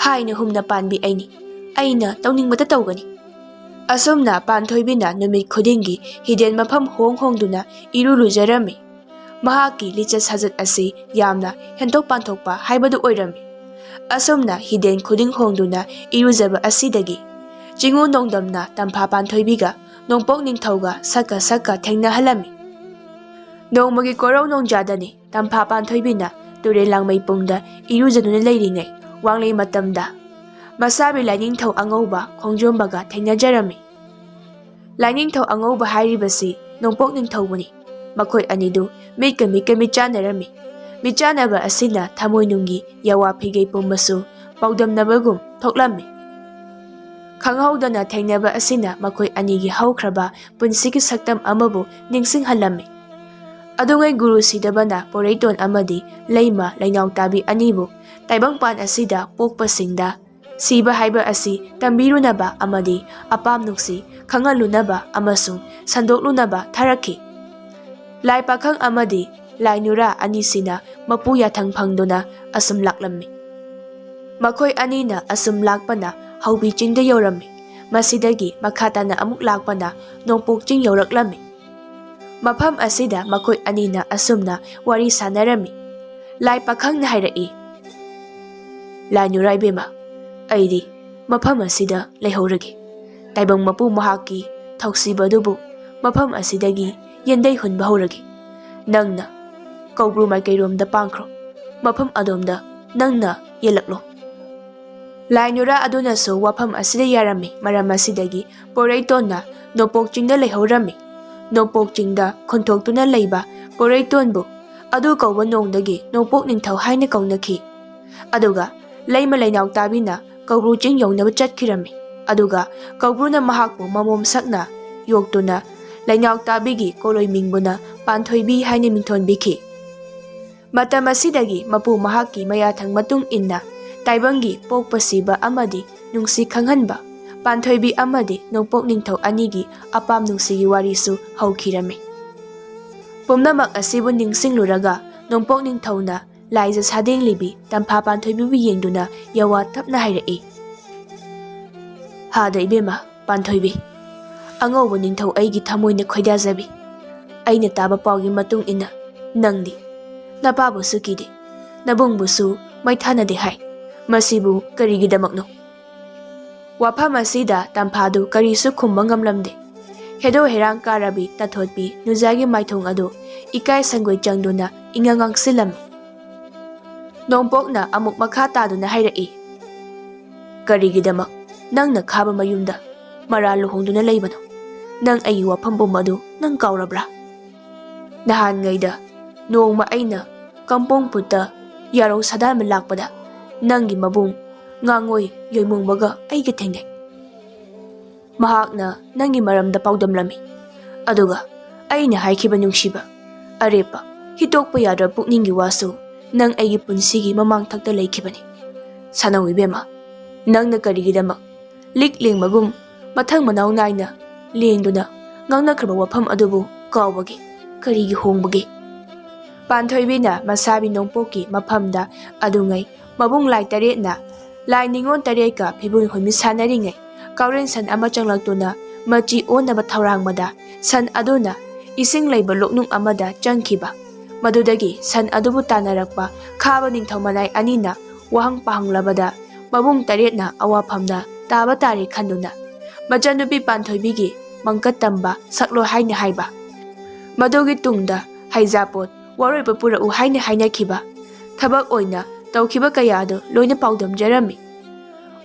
ꯍꯥꯏꯅ ꯍꯨꯝꯅ ꯄꯥꯟꯕꯤ ꯑꯩꯅꯤ꯫ ꯑꯩꯅ ꯇꯧꯅꯤꯡꯕꯇ ꯇꯧꯒꯅꯤ꯫ ꯑꯁꯨꯝꯅ ꯄꯥꯟꯊꯣꯏꯕꯤꯅ ꯅꯨꯃꯤꯠ ꯈꯨꯗꯤꯡꯒꯤ ꯍꯤꯗꯦꯟ ꯃꯐꯝ ꯍꯣꯡ ꯍꯣꯡꯗꯨꯅ ꯏꯔꯨ ꯂꯨꯖꯔꯝꯃꯤ꯫ ꯃꯍꯥꯛꯀꯤ ꯂꯤꯆꯠ ꯁꯥꯖꯠ ꯑꯁꯤ ꯌꯥꯝꯅ ꯍꯦꯟꯗꯣꯛ ꯄꯥꯟꯊꯣꯛꯄ ꯍꯥꯏꯕꯗꯨ ꯑꯣꯏꯔꯝꯃꯤ꯫ ꯑꯁꯨꯝꯅ ꯍꯤꯗꯦꯟ ꯈꯨꯗꯤꯡ ꯍꯣꯡꯗꯨꯅ ꯏꯔꯨꯖꯕ ꯑꯁꯤꯗꯒꯤ ꯆꯤꯡꯉꯨ ꯅꯣꯡꯗꯝꯅ ꯇꯝꯐꯥ ꯄꯥꯟꯊꯣꯏꯕꯤꯒ ꯅꯣꯡꯄꯣꯛ ꯅꯤꯡꯊꯧꯒ ꯁꯛꯀ ꯁꯛꯀ ꯊꯦꯡꯅꯍꯜꯂꯝꯃꯤ꯫ ꯅꯣꯡꯃꯒꯤ ꯀꯣꯔꯧ ꯅꯣꯡꯖꯥꯗꯅꯤ ꯇꯝꯐꯥ ꯄꯥꯟꯊꯣꯏꯕꯤꯅ ꯇꯨꯔꯦꯜ ꯂꯥꯡꯃꯩ ꯄꯨꯡꯗ ꯏꯔꯨꯖꯗꯨꯅ ꯂꯩꯔꯤꯉꯩ ꯋꯥꯡꯂꯩ ꯃꯇꯝꯗ ꯃꯁꯥꯕꯤ ꯂꯥꯏꯅꯤꯡꯊꯧ ꯑꯉꯧꯕ ꯈꯣꯡꯖꯣꯝꯕꯒ ꯊꯦꯡꯅꯖꯔꯝꯃꯤ꯫ ꯂꯥꯏꯅꯤꯡꯊꯧ ꯑꯉꯧꯕ ꯍꯥꯏꯔꯤꯕꯁꯤ ꯅꯣꯡꯄꯣꯛ ꯅꯤꯡꯊꯧꯕꯅꯤ꯫ ꯃꯈꯣꯏ ꯑꯅꯤꯗꯨ ꯃꯤꯠꯀ ꯃꯤꯠꯀ ꯃꯤꯠꯆꯥꯟꯅꯔꯝꯃꯤ꯫ ꯃꯤꯠꯆꯥꯟꯅꯕ ꯑꯁꯤꯅ ꯊꯃꯣꯏꯅꯨꯡꯒꯤ ꯌꯥꯋꯥ ꯐꯤꯒꯩ ꯄꯨꯝꯕꯁꯨ ꯄꯥꯎꯗꯝꯅꯕꯒꯨꯝ ꯊꯣꯛꯂꯝꯃꯤ꯫ ꯈꯪꯍꯧꯗꯅ ꯊꯦꯡꯅꯕ ꯑꯁꯤꯅ ꯃꯈꯣꯏ ꯑꯅꯤꯒꯤ ꯍꯧꯈ꯭ꯔꯕ ꯄꯨꯟꯁꯤꯒꯤ ꯁꯛꯇꯝ ꯑꯃꯕꯨ ꯅꯤꯡꯁꯤꯡꯍꯜꯂꯝꯃꯤ꯫ ꯑꯗꯨꯉꯩ ꯒꯨꯔꯨ ꯁꯤꯗꯕꯅ ꯄꯣꯔꯩꯇꯣꯟ ꯑꯃꯗꯤ ꯂꯩꯃ ꯂꯩꯅꯥꯎ ꯇꯥꯕꯤ ꯑꯅꯤꯕꯨ ꯇꯥꯏꯕꯪꯄꯥꯟ ꯑꯁꯤꯗ ꯄꯣꯛꯄꯁꯤꯡꯗ ꯁꯤꯕ ꯍꯥꯏꯕ ꯑꯁꯤ ꯇꯝꯕꯤꯔꯨꯅꯕ ꯑꯃꯗꯤ ꯑꯄꯥꯝ ꯅꯨꯡꯁꯤ ꯈꯪꯍꯜꯂꯨꯅꯕ ꯑꯃꯁꯨꯡ ꯁꯟꯗꯣꯛꯂꯨꯅꯕ ꯊꯥꯔꯛꯈꯤ꯫ ꯂꯥꯏ ꯄꯥꯈꯪ ꯑꯃꯗꯤ ꯂꯥꯏ ꯅꯨꯔꯥ ꯑꯅꯤꯁꯤꯅ ꯃꯄꯨ ꯌꯥꯊꯪ ꯐꯪꯗꯨꯅ ꯑꯁꯨꯝ ꯂꯥꯛꯂꯝꯃꯤ꯫ ꯃꯈꯣꯏ ꯑꯅꯤꯅ ꯑꯁꯨꯝ ꯂꯥꯛꯄꯅ ꯍꯧꯕꯤ ꯆꯤꯡꯗ ꯌꯧꯔꯝꯃꯤ꯫ ꯃꯁꯤꯗꯒꯤ ꯃꯈꯥ ꯇꯥꯅ ꯑꯃꯨꯛ ꯂꯥꯛꯄꯅ ꯅꯣꯡꯄꯣꯛ ꯆꯤꯡ ꯌꯧꯔꯛꯂꯝꯃꯤ꯫ ꯃꯐꯝ ꯑꯁꯤꯗ ꯃꯈꯣꯏ ꯑꯅꯤꯅ ꯑꯁꯨꯝꯅ ꯋꯥꯔꯤ ꯁꯥꯟꯅꯔꯝꯃꯤ꯫ ꯂꯥꯏ ꯄꯥꯈꯪꯅ ꯍꯥꯏꯔꯛꯏ, "ꯂꯥꯏ ꯅꯨꯔꯥ ꯏꯕꯦꯝꯃ, ꯑꯩꯗꯤ ꯃꯐꯝ ꯑꯁꯤꯗ ꯂꯩꯍꯧꯔꯒꯦ꯫ ꯇꯥꯏꯕꯪ ꯃꯄꯨ ꯃꯍꯥꯛꯀꯤ ꯊꯧꯁꯤꯕ ꯑꯗꯨꯕꯨ ꯃꯐꯝ ꯑꯁꯤꯗꯒꯤ ꯌꯦꯟꯗꯩ ꯍꯨꯟꯕ ꯍꯧꯔꯒꯦ꯫ ꯅꯪꯅ ꯀꯧꯕ꯭ꯔꯨ ꯃꯥꯏꯀꯩꯔꯣꯝꯗ ꯄꯥꯡꯈ꯭ꯔꯣ꯫ ꯃꯐꯝ ꯑꯗꯣꯝꯗ ꯅꯪꯅ ꯌꯦꯜꯂꯛꯂꯣ꯫" ꯂꯥꯏ ꯅꯨꯔꯥ ꯑꯗꯨꯅꯁꯨ ꯋꯥꯐꯝ ꯑꯁꯤꯗ ꯌꯥꯔꯝꯃꯤ꯫ ꯃꯔꯝ ꯑꯁꯤꯗꯒꯤ ꯄꯣꯔꯩꯇꯣꯟꯅ ꯅꯣꯡꯄꯣꯛ ꯆꯤꯡꯗ ꯂꯩꯍꯧꯔꯝꯃꯤ꯫ ꯅꯣꯡꯄꯣꯛ ꯆꯤꯡꯗ ꯈꯨꯟꯊꯣꯛꯇꯨꯅ ꯂꯩꯕ ꯄꯣꯔꯩꯇꯣꯟꯕꯨ ꯑꯗꯨ ꯀꯧꯕ ꯅꯣꯡꯗꯒꯤ ꯅꯣꯡꯄꯣꯛ ꯅꯤꯡꯊꯧ ꯍꯥꯏꯅ ꯀꯧꯅꯈꯤ꯫ ꯑꯗꯨꯒ ꯂꯩꯃ ꯂꯩꯅꯥꯎ ꯇꯥꯕꯤꯅ ꯀꯧꯕ꯭ꯔꯨ ꯆꯤꯡ ꯌꯧꯅꯕ ꯆꯠꯈꯤꯔꯝꯃꯤ꯫ ꯑꯗꯨꯒ ꯀꯧꯕ꯭ꯔꯨꯅ ꯃꯍꯥꯛꯄꯨ ꯃꯃꯣꯝ ꯁꯛꯅ ꯌꯣꯛꯇꯨꯅ ꯂꯩꯅꯥꯎ ꯇꯥꯕꯤꯒꯤ ꯀꯣꯂꯣꯏ ꯃꯤꯡꯕꯨꯅ ꯄꯥꯟꯊꯣꯏꯕꯤ ꯍꯥꯏꯅ ꯃꯤꯡꯊꯣꯟꯕꯤꯈꯤ꯫ ꯃꯇꯝ ꯑꯁꯤꯗꯒꯤ ꯃꯄꯨ ꯃꯍꯥꯛꯀꯤ ꯃꯌꯥꯊꯪ ꯃꯇꯨꯡ ꯏꯟꯅ ꯇꯥꯏꯕꯪꯒꯤ ꯄꯣꯛꯄ ꯁꯤꯕ ꯑꯃꯗꯤ ꯅꯨꯡꯁꯤ ꯈꯪꯍꯟꯕ, ꯄꯥꯟꯊꯣꯏꯕꯤ ꯑꯃꯗꯤ ꯅꯣꯡꯄꯣꯛ ꯅꯤꯡꯊꯧ ꯑꯅꯤꯒꯤ ꯑꯄꯥꯝ ꯅꯨꯡꯁꯤꯒꯤ ꯋꯥꯔꯤꯁꯨ ꯍꯧꯈꯤꯔꯝꯃꯤ꯫ ꯄꯨꯝꯅꯃꯛ ꯑꯁꯤꯕꯨ ꯅꯤꯡꯁꯤꯡꯂꯨꯔꯒ ꯅꯣꯡꯄꯣꯛ ꯅꯤꯡꯊꯧꯅ ꯂꯥꯏꯖ ꯁꯥꯗꯦꯡꯂꯤꯕꯤ ꯇꯝꯐꯥ ꯄꯥꯟꯊꯣꯏꯕꯤꯕꯨ ꯌꯦꯡꯗꯨꯅ ꯌꯥꯋꯥ ꯇꯞꯅ ꯍꯥꯏꯔꯛꯏ꯫ ꯍꯥꯗ ꯏꯕꯦꯝꯃ ꯄꯥꯟꯊꯣꯏꯕꯤ, ꯑꯉꯧꯕ ꯅꯤꯡꯊꯧ ꯑꯩꯒꯤ ꯊꯃꯣꯏꯅ ꯈꯣꯏꯗꯥꯖꯕꯤ, ꯑꯩꯅ ꯇꯥꯕ ꯄꯥꯎꯒꯤ ꯃꯇꯨꯡ ꯏꯟꯅ ꯅꯪꯗꯤ ꯅꯄꯥꯕꯨꯁꯨ ꯀꯤꯗꯦ, ꯅꯕꯨꯡꯕꯨꯁꯨ ꯃꯩꯊꯥꯅꯗꯦ ꯍꯥꯏ꯫ ꯃꯁꯤꯕꯨ ꯀꯔꯤꯒꯤꯗꯃꯛꯅꯣ? ꯋꯥꯐꯝ ꯑꯁꯤꯗ ꯇꯝꯐꯥꯗꯨ ꯀꯔꯤꯁꯨ ꯈꯨꯝꯕ ꯉꯝꯂꯝꯗꯦ꯫ ꯍꯦꯗꯣ ꯍꯦꯔꯥꯡ ꯀꯥꯔꯕꯤ ꯇꯥꯊꯣꯠꯄꯤ ꯅꯨꯖꯥꯒꯤ ꯃꯥꯏꯊꯣꯡ ꯑꯗꯨ ꯏꯀꯥꯏ ꯁꯪꯒꯣꯏ ꯆꯪꯗꯨꯅ ꯏꯉꯥꯡ ꯉꯥꯡꯁꯤꯜꯂꯝꯃꯤ꯫ ꯅꯣꯡꯄꯣꯛꯅ ꯑꯃꯨꯛ ꯃꯈꯥ ꯇꯥꯗꯨꯅ ꯍꯥꯏꯔꯛꯏ, "ꯀꯔꯤꯒꯤꯗꯃꯛ ꯅꯪꯅ ꯈꯥꯕ ꯃꯌꯨꯝꯗ ꯃꯔꯥ ꯂꯨꯍꯣꯡꯗꯨꯅ ꯂꯩꯕꯅꯣ? ꯅꯪ ꯑꯩꯒꯤ ꯋꯥꯐꯝ ꯄꯨꯝꯕ ꯑꯗꯨ ꯅꯪ ꯀꯥꯎꯔꯕ꯭ꯔꯥ? ꯅꯍꯥꯟꯉꯩꯗ ꯅꯣꯡꯃ ꯑꯩꯅ ꯀꯝꯄꯣꯡ ꯄꯨꯠꯇ ꯌꯥꯔꯧ ꯁꯥꯗꯥꯟꯕ ꯂꯥꯛꯄꯗ ꯅꯪꯒꯤ ꯃꯕꯨꯡ ꯉꯥꯡꯉꯣꯏ ꯌꯣꯏꯃꯨꯡꯕꯒ ꯑꯩꯒ ꯊꯦꯡꯅꯩ꯫ ꯃꯍꯥꯛꯅ ꯅꯪꯒꯤ ꯃꯔꯝꯗ ꯄꯥꯎꯗꯝꯂꯝꯃꯤ꯫ ꯑꯗꯨꯒ ꯑꯩꯅ ꯍꯥꯏꯈꯤꯕ ꯅꯨꯡꯁꯤꯕ, ꯑꯔꯦꯞꯄ, ꯍꯤꯇꯣꯛꯄ ꯌꯥꯗ꯭ꯔꯕ ꯄꯨꯛꯅꯤꯡꯒꯤ ꯋꯥꯁꯨ ꯅꯪ ꯑꯩꯒꯤ ꯄꯨꯟꯁꯤꯒꯤ ꯃꯃꯥꯡ ꯊꯛꯇ ꯂꯩꯈꯤꯕꯅꯤ꯫ ꯁꯥꯅꯧ ꯏꯕꯦꯝꯃ, ꯅꯪꯅ ꯀꯔꯤꯒꯤꯗꯃꯛ ꯂꯤꯛ ꯂꯦꯡꯕꯒꯨꯝ ꯃꯊꯪ ꯃꯅꯥꯎ ꯅꯥꯏꯅ ꯂꯦꯡꯗꯨꯅ ꯉꯥꯡꯅꯈ꯭ꯔꯕ ꯋꯥꯐꯝ ꯑꯗꯨꯕꯨ ꯀꯥꯎꯕꯒꯦ? ꯀꯔꯤꯒꯤ ꯍꯣꯡꯕꯒꯦ?" ꯄꯥꯟꯊꯣꯏꯕꯤꯅ ꯃꯁꯥꯕꯤ ꯅꯣꯡꯄꯣꯛꯀꯤ ꯃꯐꯝꯗ ꯑꯗꯨꯉꯩ ꯃꯕꯨꯡ ꯂꯥꯏ ꯇꯔꯦꯠꯅ ꯂꯥꯏ ꯅꯤꯉꯣꯜ ꯇꯔꯦꯠꯀ ꯐꯤꯕꯨꯟ ꯍꯨꯟꯃꯤ ꯁꯥꯟꯅꯔꯤꯉꯩ ꯀꯥꯎꯔꯦꯟ ꯁꯟ ꯑꯃ ꯆꯪꯂꯛꯇꯨꯅ ꯃꯆꯤ ꯑꯣꯟꯅꯕ ꯊꯧꯔꯥꯡꯕꯗ ꯁꯟ ꯑꯗꯨꯅ ꯏꯁꯤꯡ ꯂꯩꯕ ꯂꯣꯛꯅꯨꯡ ꯑꯃꯗ ꯆꯪꯈꯤꯕ꯫ ꯃꯗꯨꯗꯒꯤ ꯁꯟ ꯑꯗꯨꯕꯨ ꯇꯥꯟꯅꯔꯛꯄ ꯈꯥꯕ ꯅꯤꯡꯊꯧ ꯃꯅꯥꯏ ꯑꯅꯤꯅ ꯋꯥꯍꯪ ꯄꯥꯍꯪꯂꯕꯗ ꯃꯕꯨꯡ ꯇꯔꯦꯠꯅ ꯑꯋꯥꯐꯝꯗ ꯇꯥꯕ ꯇꯥꯔꯦ ꯈꯟꯗꯨꯅ ꯃꯆꯟꯅꯨꯄꯤ ꯄꯥꯟꯊꯣꯏꯕꯤꯒꯤ ꯃꯪꯀꯠ ꯇꯝꯕ ꯁꯛꯂꯣ ꯍꯥꯏꯅ ꯍꯥꯏꯕ꯫ ꯃꯗꯨꯒꯤ ꯇꯨꯡꯗ ꯍꯩꯖꯥꯄꯣꯠ ꯋꯥꯔꯣꯏꯕ ꯄꯨꯔꯛꯎ ꯍꯥꯏꯅ ꯍꯥꯏꯅꯈꯤꯕ꯫ ꯊꯕꯛ ꯑꯣꯏꯅ ꯇꯧꯈꯤꯕ ꯀꯌꯥ ꯑꯗꯨ ꯂꯣꯏꯅ ꯄꯥꯎꯗꯝꯖꯔꯝꯃꯤ꯫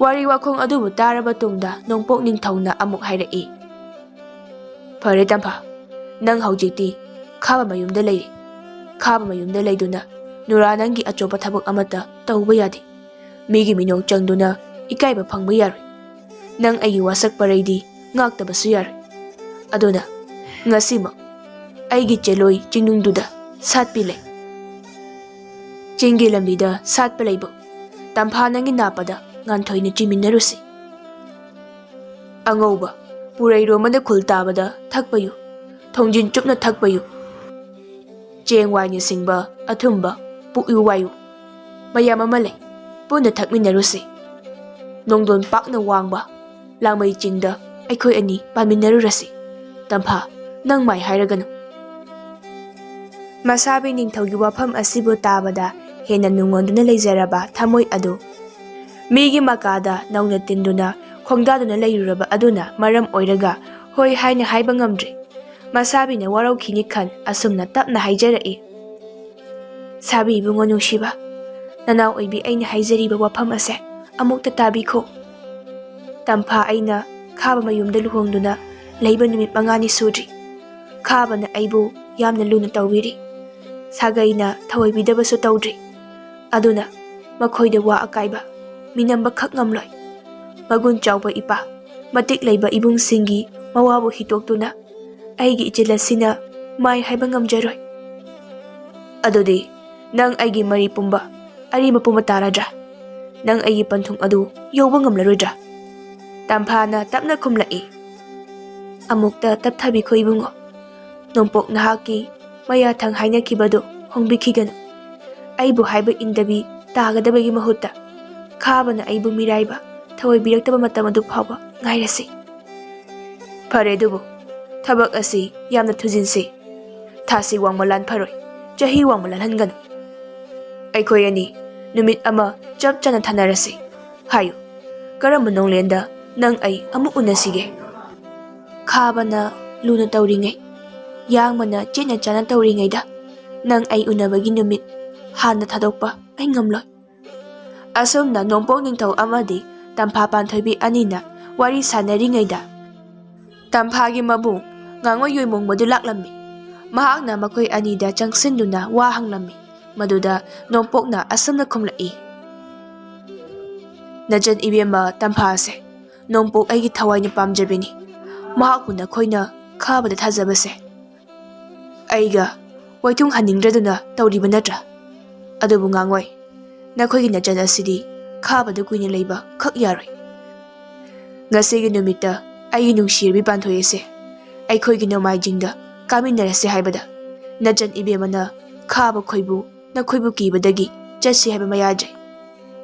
ꯋꯥꯔꯤ ꯋꯥꯈꯣꯡ ꯑꯗꯨꯕꯨ ꯇꯥꯔꯕ ꯇꯨꯡꯗ ꯅꯣꯡꯄꯣꯛ ꯅꯤꯡꯊꯧꯅ ꯑꯃꯨꯛ ꯍꯥꯏꯔꯛꯏ, "ꯐꯔꯦ ꯇꯝꯐꯥ, ꯅꯪ ꯍꯧꯖꯤꯛꯇꯤ ꯈꯥꯕ ꯃꯌꯨꯝꯗ ꯂꯩꯔꯤ꯫ ꯈꯥꯕ ꯃꯌꯨꯝꯗ ꯂꯩꯗꯨꯅ ꯅꯨꯔꯥ ꯅꯪꯒꯤ ꯑꯆꯧꯕ ꯊꯕꯛ ꯑꯃꯠꯇ ꯇꯧꯕ ꯌꯥꯗꯦ꯫ ꯃꯤꯒꯤ ꯃꯤꯅꯣꯛ ꯆꯪꯗꯨꯅ ꯏꯀꯥꯏꯕ ꯐꯪꯕ ꯌꯥꯔꯣꯏ꯫ ꯅꯪ ꯑꯩꯒꯤ ꯋꯥꯁꯛ ꯄꯔꯩꯗꯤ ꯉꯥꯛꯇꯕꯁꯨ ꯌꯥꯔꯣꯏ꯫ ꯑꯗꯨꯅ ꯉꯁꯤꯃꯛ ꯑꯩꯒꯤ ꯆꯦꯂꯣꯏ ꯆꯤꯡꯅꯨꯡꯗꯨꯗ ꯁꯥꯠꯄꯤ ꯂꯩ꯫ ꯆꯤꯡꯒꯤ ꯂꯝꯕꯤꯗ ꯁꯥꯠꯄ ꯂꯩꯕꯨ ꯇꯝꯐꯥ ꯅꯪꯒꯤ ꯅꯥꯞꯄꯗ ꯉꯥꯟꯊꯣꯏꯅ ꯆꯤꯃꯤꯟꯅꯔꯨꯁꯤ꯫ ꯑꯉꯧꯕ, ꯄꯨꯔꯩꯔꯣꯝ ꯑꯃꯗ ꯈꯨꯜ ꯇꯥꯕꯗ ꯊꯛꯄꯌꯨ, ꯊꯣꯡꯖꯤꯟ ꯆꯨꯞꯅ ꯊꯛꯄꯌꯨ꯫ ꯆꯦꯡ ꯋꯥꯏꯅ ꯁꯤꯡꯕ ꯑꯊꯨꯝꯕ ꯄꯨꯛꯌꯨ ꯋꯥꯏꯌꯨ ꯃꯌꯥꯝ ꯑꯃ ꯂꯩ꯫ ꯄꯨꯟꯅ ꯊꯛꯃꯤꯟꯅꯔꯨꯁꯤ꯫ ꯅꯣꯡꯗꯣꯟ ꯄꯥꯛꯅ ꯋꯥꯡꯕ ꯂꯥꯡꯃꯩ ꯆꯤꯡꯗ ꯑꯩꯈꯣꯏ ꯑꯅꯤ ꯄꯥꯟꯃꯤꯟꯅꯔꯨꯔꯁꯤ꯫ ꯇꯝꯐꯥ, ꯅꯪ ꯃꯥꯏ ꯍꯥꯏꯔꯒꯅꯨ꯫ ꯃꯁꯥꯕꯤ ꯅꯤꯡꯊꯧꯒꯤ ꯋꯥꯐꯝ ꯑꯁꯤꯕꯨ ꯇꯥꯕꯗ ꯍꯦꯟꯅ ꯅꯨꯡꯉꯣꯟꯗꯨꯅ ꯂꯩꯖꯔꯕ ꯊꯃꯣꯏ ꯑꯗꯨ ꯃꯤꯒꯤ ꯃꯀꯥꯗ ꯅꯧꯅ ꯇꯤꯟꯗꯨꯅ ꯈꯣꯡꯗꯥꯗꯨꯅ ꯂꯩꯔꯨꯔꯕ ꯑꯗꯨꯅ ꯃꯔꯝ ꯑꯣꯏꯔꯒ ꯍꯣꯏ ꯍꯥꯏꯅ ꯍꯥꯏꯕ ꯉꯝꯗ꯭ꯔꯦ꯫ ꯃꯁꯥꯕꯤꯅ ꯋꯥꯔꯧꯈꯤꯅꯤ ꯈꯟ ꯑꯁꯨꯝꯅ ꯇꯞꯅ ꯍꯥꯏꯖꯔꯛꯏ꯫ ꯁꯥꯕꯤ ꯏꯕꯨꯡꯉꯣ ꯅꯨꯡꯁꯤꯕ, ꯅꯅꯥꯎ ꯑꯣꯏꯕꯤ ꯑꯩꯅ ꯍꯥꯏꯖꯔꯤꯕ ꯋꯥꯐꯝ ꯑꯁꯦ ꯑꯃꯨꯛꯇ ꯇꯥꯕꯤꯈꯣ꯫ ꯇꯝꯐꯥ ꯑꯩꯅ ꯈꯥꯕ ꯃꯌꯨꯝꯗ ꯂꯨꯍꯣꯡꯗꯨꯅ ꯂꯩꯕ ꯅꯨꯃꯤꯠ ꯃꯉꯥꯅꯤ ꯁꯨꯗ꯭ꯔꯤ꯫ ꯈꯥꯕꯅ ꯑꯩꯕꯨ ꯌꯥꯝꯅ ꯂꯨꯅ ꯇꯧꯕꯤꯔꯤ꯫ ꯁꯥꯒꯩꯅ ꯊꯑꯣꯏꯕꯤꯗꯕꯁꯨ ꯇꯧꯗ꯭ꯔꯤ꯫ ꯑꯗꯨꯅ ꯃꯈꯣꯏꯗ ꯋꯥ ꯑꯀꯥꯏꯕ ꯃꯤꯅꯝꯕ ꯈꯛ ꯉꯝꯂꯣꯏ꯫ ꯃꯒꯨꯟ ꯆꯥꯎꯕ ꯏꯄꯥ, ꯃꯇꯤꯛ ꯂꯩꯕ ꯏꯕꯨꯡꯁꯤꯡꯒꯤ ꯃꯋꯥꯕꯨ ꯍꯤꯇꯣꯛꯇꯨꯅ ꯑꯩꯒꯤ ꯏꯆꯦꯜ ꯑꯁꯤꯅ ꯃꯥꯏ ꯍꯥꯏꯕ ꯉꯝꯖꯔꯣꯏ꯫ ꯑꯗꯨꯗꯤ ꯅꯪ ꯑꯩꯒꯤ ꯃꯔꯤ ꯄꯨꯝꯕ, ꯑꯔꯦꯝꯕ ꯄꯨꯝꯕ ꯇꯥꯔꯗ꯭ꯔꯥ? ꯅꯪ ꯑꯩꯒꯤ ꯄꯟꯊꯨꯡ ꯑꯗꯨ ꯌꯧꯕ ꯉꯝꯂꯔꯣꯏꯗ꯭ꯔꯥ? ꯇꯝꯐꯥꯅ ꯇꯞꯅ ꯈꯨꯝꯂꯛꯏ꯫ ꯑꯃꯨꯛꯇ ꯇꯞꯊꯕꯤꯈꯣ ꯏꯕꯨꯡꯉꯣ꯫ ꯅꯣꯡꯄꯣꯛ ꯅꯍꯥꯛꯀꯤ ꯃꯌꯥꯊꯪ ꯍꯥꯏꯅꯈꯤꯕꯗꯨ ꯍꯣꯡꯕꯤꯈꯤꯒꯅꯨ꯫ ꯑꯩꯕꯨ ꯍꯥꯏꯕ ꯏꯟꯗꯕꯤ ꯇꯥꯒꯗꯕꯒꯤ ꯃꯍꯨꯠꯇ ꯈꯥꯕꯅ ꯑꯩꯕꯨ ꯃꯤꯔꯥꯏꯕ ꯊꯑꯣꯏꯕꯤꯔꯛꯇꯕ ꯃꯇꯝ ꯑꯗꯨ ꯐꯥꯎꯕ ꯉꯥꯏꯔꯁꯤ꯫ ꯐꯔꯦ ꯑꯗꯨꯕꯨ, ꯊꯕꯛ ꯑꯁꯤ ꯌꯥꯝꯅ ꯊꯨꯖꯤꯟꯁꯤ꯫ ꯊꯥꯁꯤ ꯋꯥꯡꯃ ꯂꯥꯟ ꯐꯔꯣꯏ, ꯆꯍꯤ ꯋꯥꯡꯃ ꯂꯥꯟꯍꯟꯒꯅꯨ꯫ ꯑꯩꯈꯣꯏ ꯑꯅꯤ ꯅꯨꯃꯤꯠ ꯑꯃ ꯆꯞ ꯆꯥꯅ ꯊꯥꯅꯔꯁꯤ꯫ ꯍꯥꯏꯌꯨ, ꯀꯔꯝꯕ ꯅꯣꯡꯂꯦꯟꯗ ꯅꯪ ꯑꯩ ꯑꯃꯨꯛ ꯎꯅꯁꯤꯒꯦ? ꯈꯥꯕꯅ ꯂꯨꯅ ꯇꯧꯔꯤꯉꯩ, ꯌꯥꯡꯕꯅ ꯆꯦꯠꯅ ꯆꯥꯅ ꯇꯧꯔꯤꯉꯩꯗ ꯅꯪ ꯑꯩ ꯎꯅꯕꯒꯤ ꯅꯨꯃꯤꯠ ꯍꯥꯟꯅ ꯊꯥꯗꯣꯛꯄ ꯑꯩ ꯉꯝꯂꯣꯏ꯫ ꯑꯁꯨꯝꯅ ꯅꯣꯡꯄꯣꯛ ꯅꯤꯡꯊꯧ ꯑꯃꯗꯤ ꯇꯝꯐꯥ ꯄꯥꯟꯊꯣꯏꯕꯤ ꯑꯅꯤꯅ ꯋꯥꯔꯤ ꯁꯥꯟꯅꯔꯤꯉꯩꯗ ꯇꯝꯐꯥꯒꯤ ꯃꯕꯨꯡ ꯉꯥꯡꯉꯣꯏ ꯌꯣꯏꯃꯣꯡꯕꯗꯨ ꯂꯥꯛꯂꯝꯃꯤ꯫ ꯃꯍꯥꯛꯅ ꯃꯈꯣꯏ ꯑꯅꯤꯗ ꯆꯪꯁꯤꯟꯗꯨꯅ ꯋꯥ ꯍꯪꯂꯝꯃꯤ꯫ ꯃꯗꯨꯗ ꯅꯣꯡꯄꯣꯛꯅ ꯑꯁꯨꯝꯅ ꯈꯨꯝꯂꯛꯏ, "ꯅꯆꯟ ꯏꯕꯦꯝꯃ ꯇꯝꯐꯥꯁꯦ ꯅꯣꯡꯄꯣꯛ ꯑꯩꯒꯤ ꯊꯋꯥꯏꯅ ꯄꯥꯝꯖꯕꯤꯅꯤ꯫ ꯃꯍꯥꯛꯄꯨ ꯅꯈꯣꯏꯅ ꯈꯥꯕꯗ ꯊꯥꯖꯕꯁꯦ ꯑꯩꯒ ꯋꯥꯏꯊꯨꯡ ꯍꯟꯅꯤꯡꯗ꯭ꯔꯗꯨꯅ ꯇꯧꯔꯤꯕ ꯅꯠꯇ꯭ꯔꯥ? ꯑꯗꯨꯕꯨ ꯉꯥꯡꯉꯣꯏ, ꯅꯈꯣꯏꯒꯤ ꯅꯆꯟ ꯑꯁꯤꯗꯤ ꯈꯥꯕꯗ ꯀꯨꯏꯅ ꯂꯩꯕ ꯈꯛ ꯌꯥꯔꯣꯏ꯫ ꯉꯁꯤꯒꯤ ꯅꯨꯃꯤꯠꯇ ꯑꯩꯒꯤ ꯅꯨꯡꯁꯤꯔꯕꯤ ꯄꯥꯟꯊꯣꯏ ꯑꯁꯦ ꯑꯩꯈꯣꯏꯒꯤ ꯅꯣꯡꯃꯥꯏꯖꯤꯡꯗ ꯀꯥꯃꯤꯟꯅꯔꯁꯦ ꯍꯥꯏꯕꯗ ꯅꯆꯟ ꯏꯕꯦꯝꯃꯅ ꯈꯥꯕ ꯈꯣꯏꯕꯨ ꯅꯈꯣꯏꯕꯨ ꯀꯤꯕꯗꯒꯤ ꯆꯠꯁꯤ ꯍꯥꯏꯕ ꯃꯌꯥꯗ꯭ꯔꯦ꯫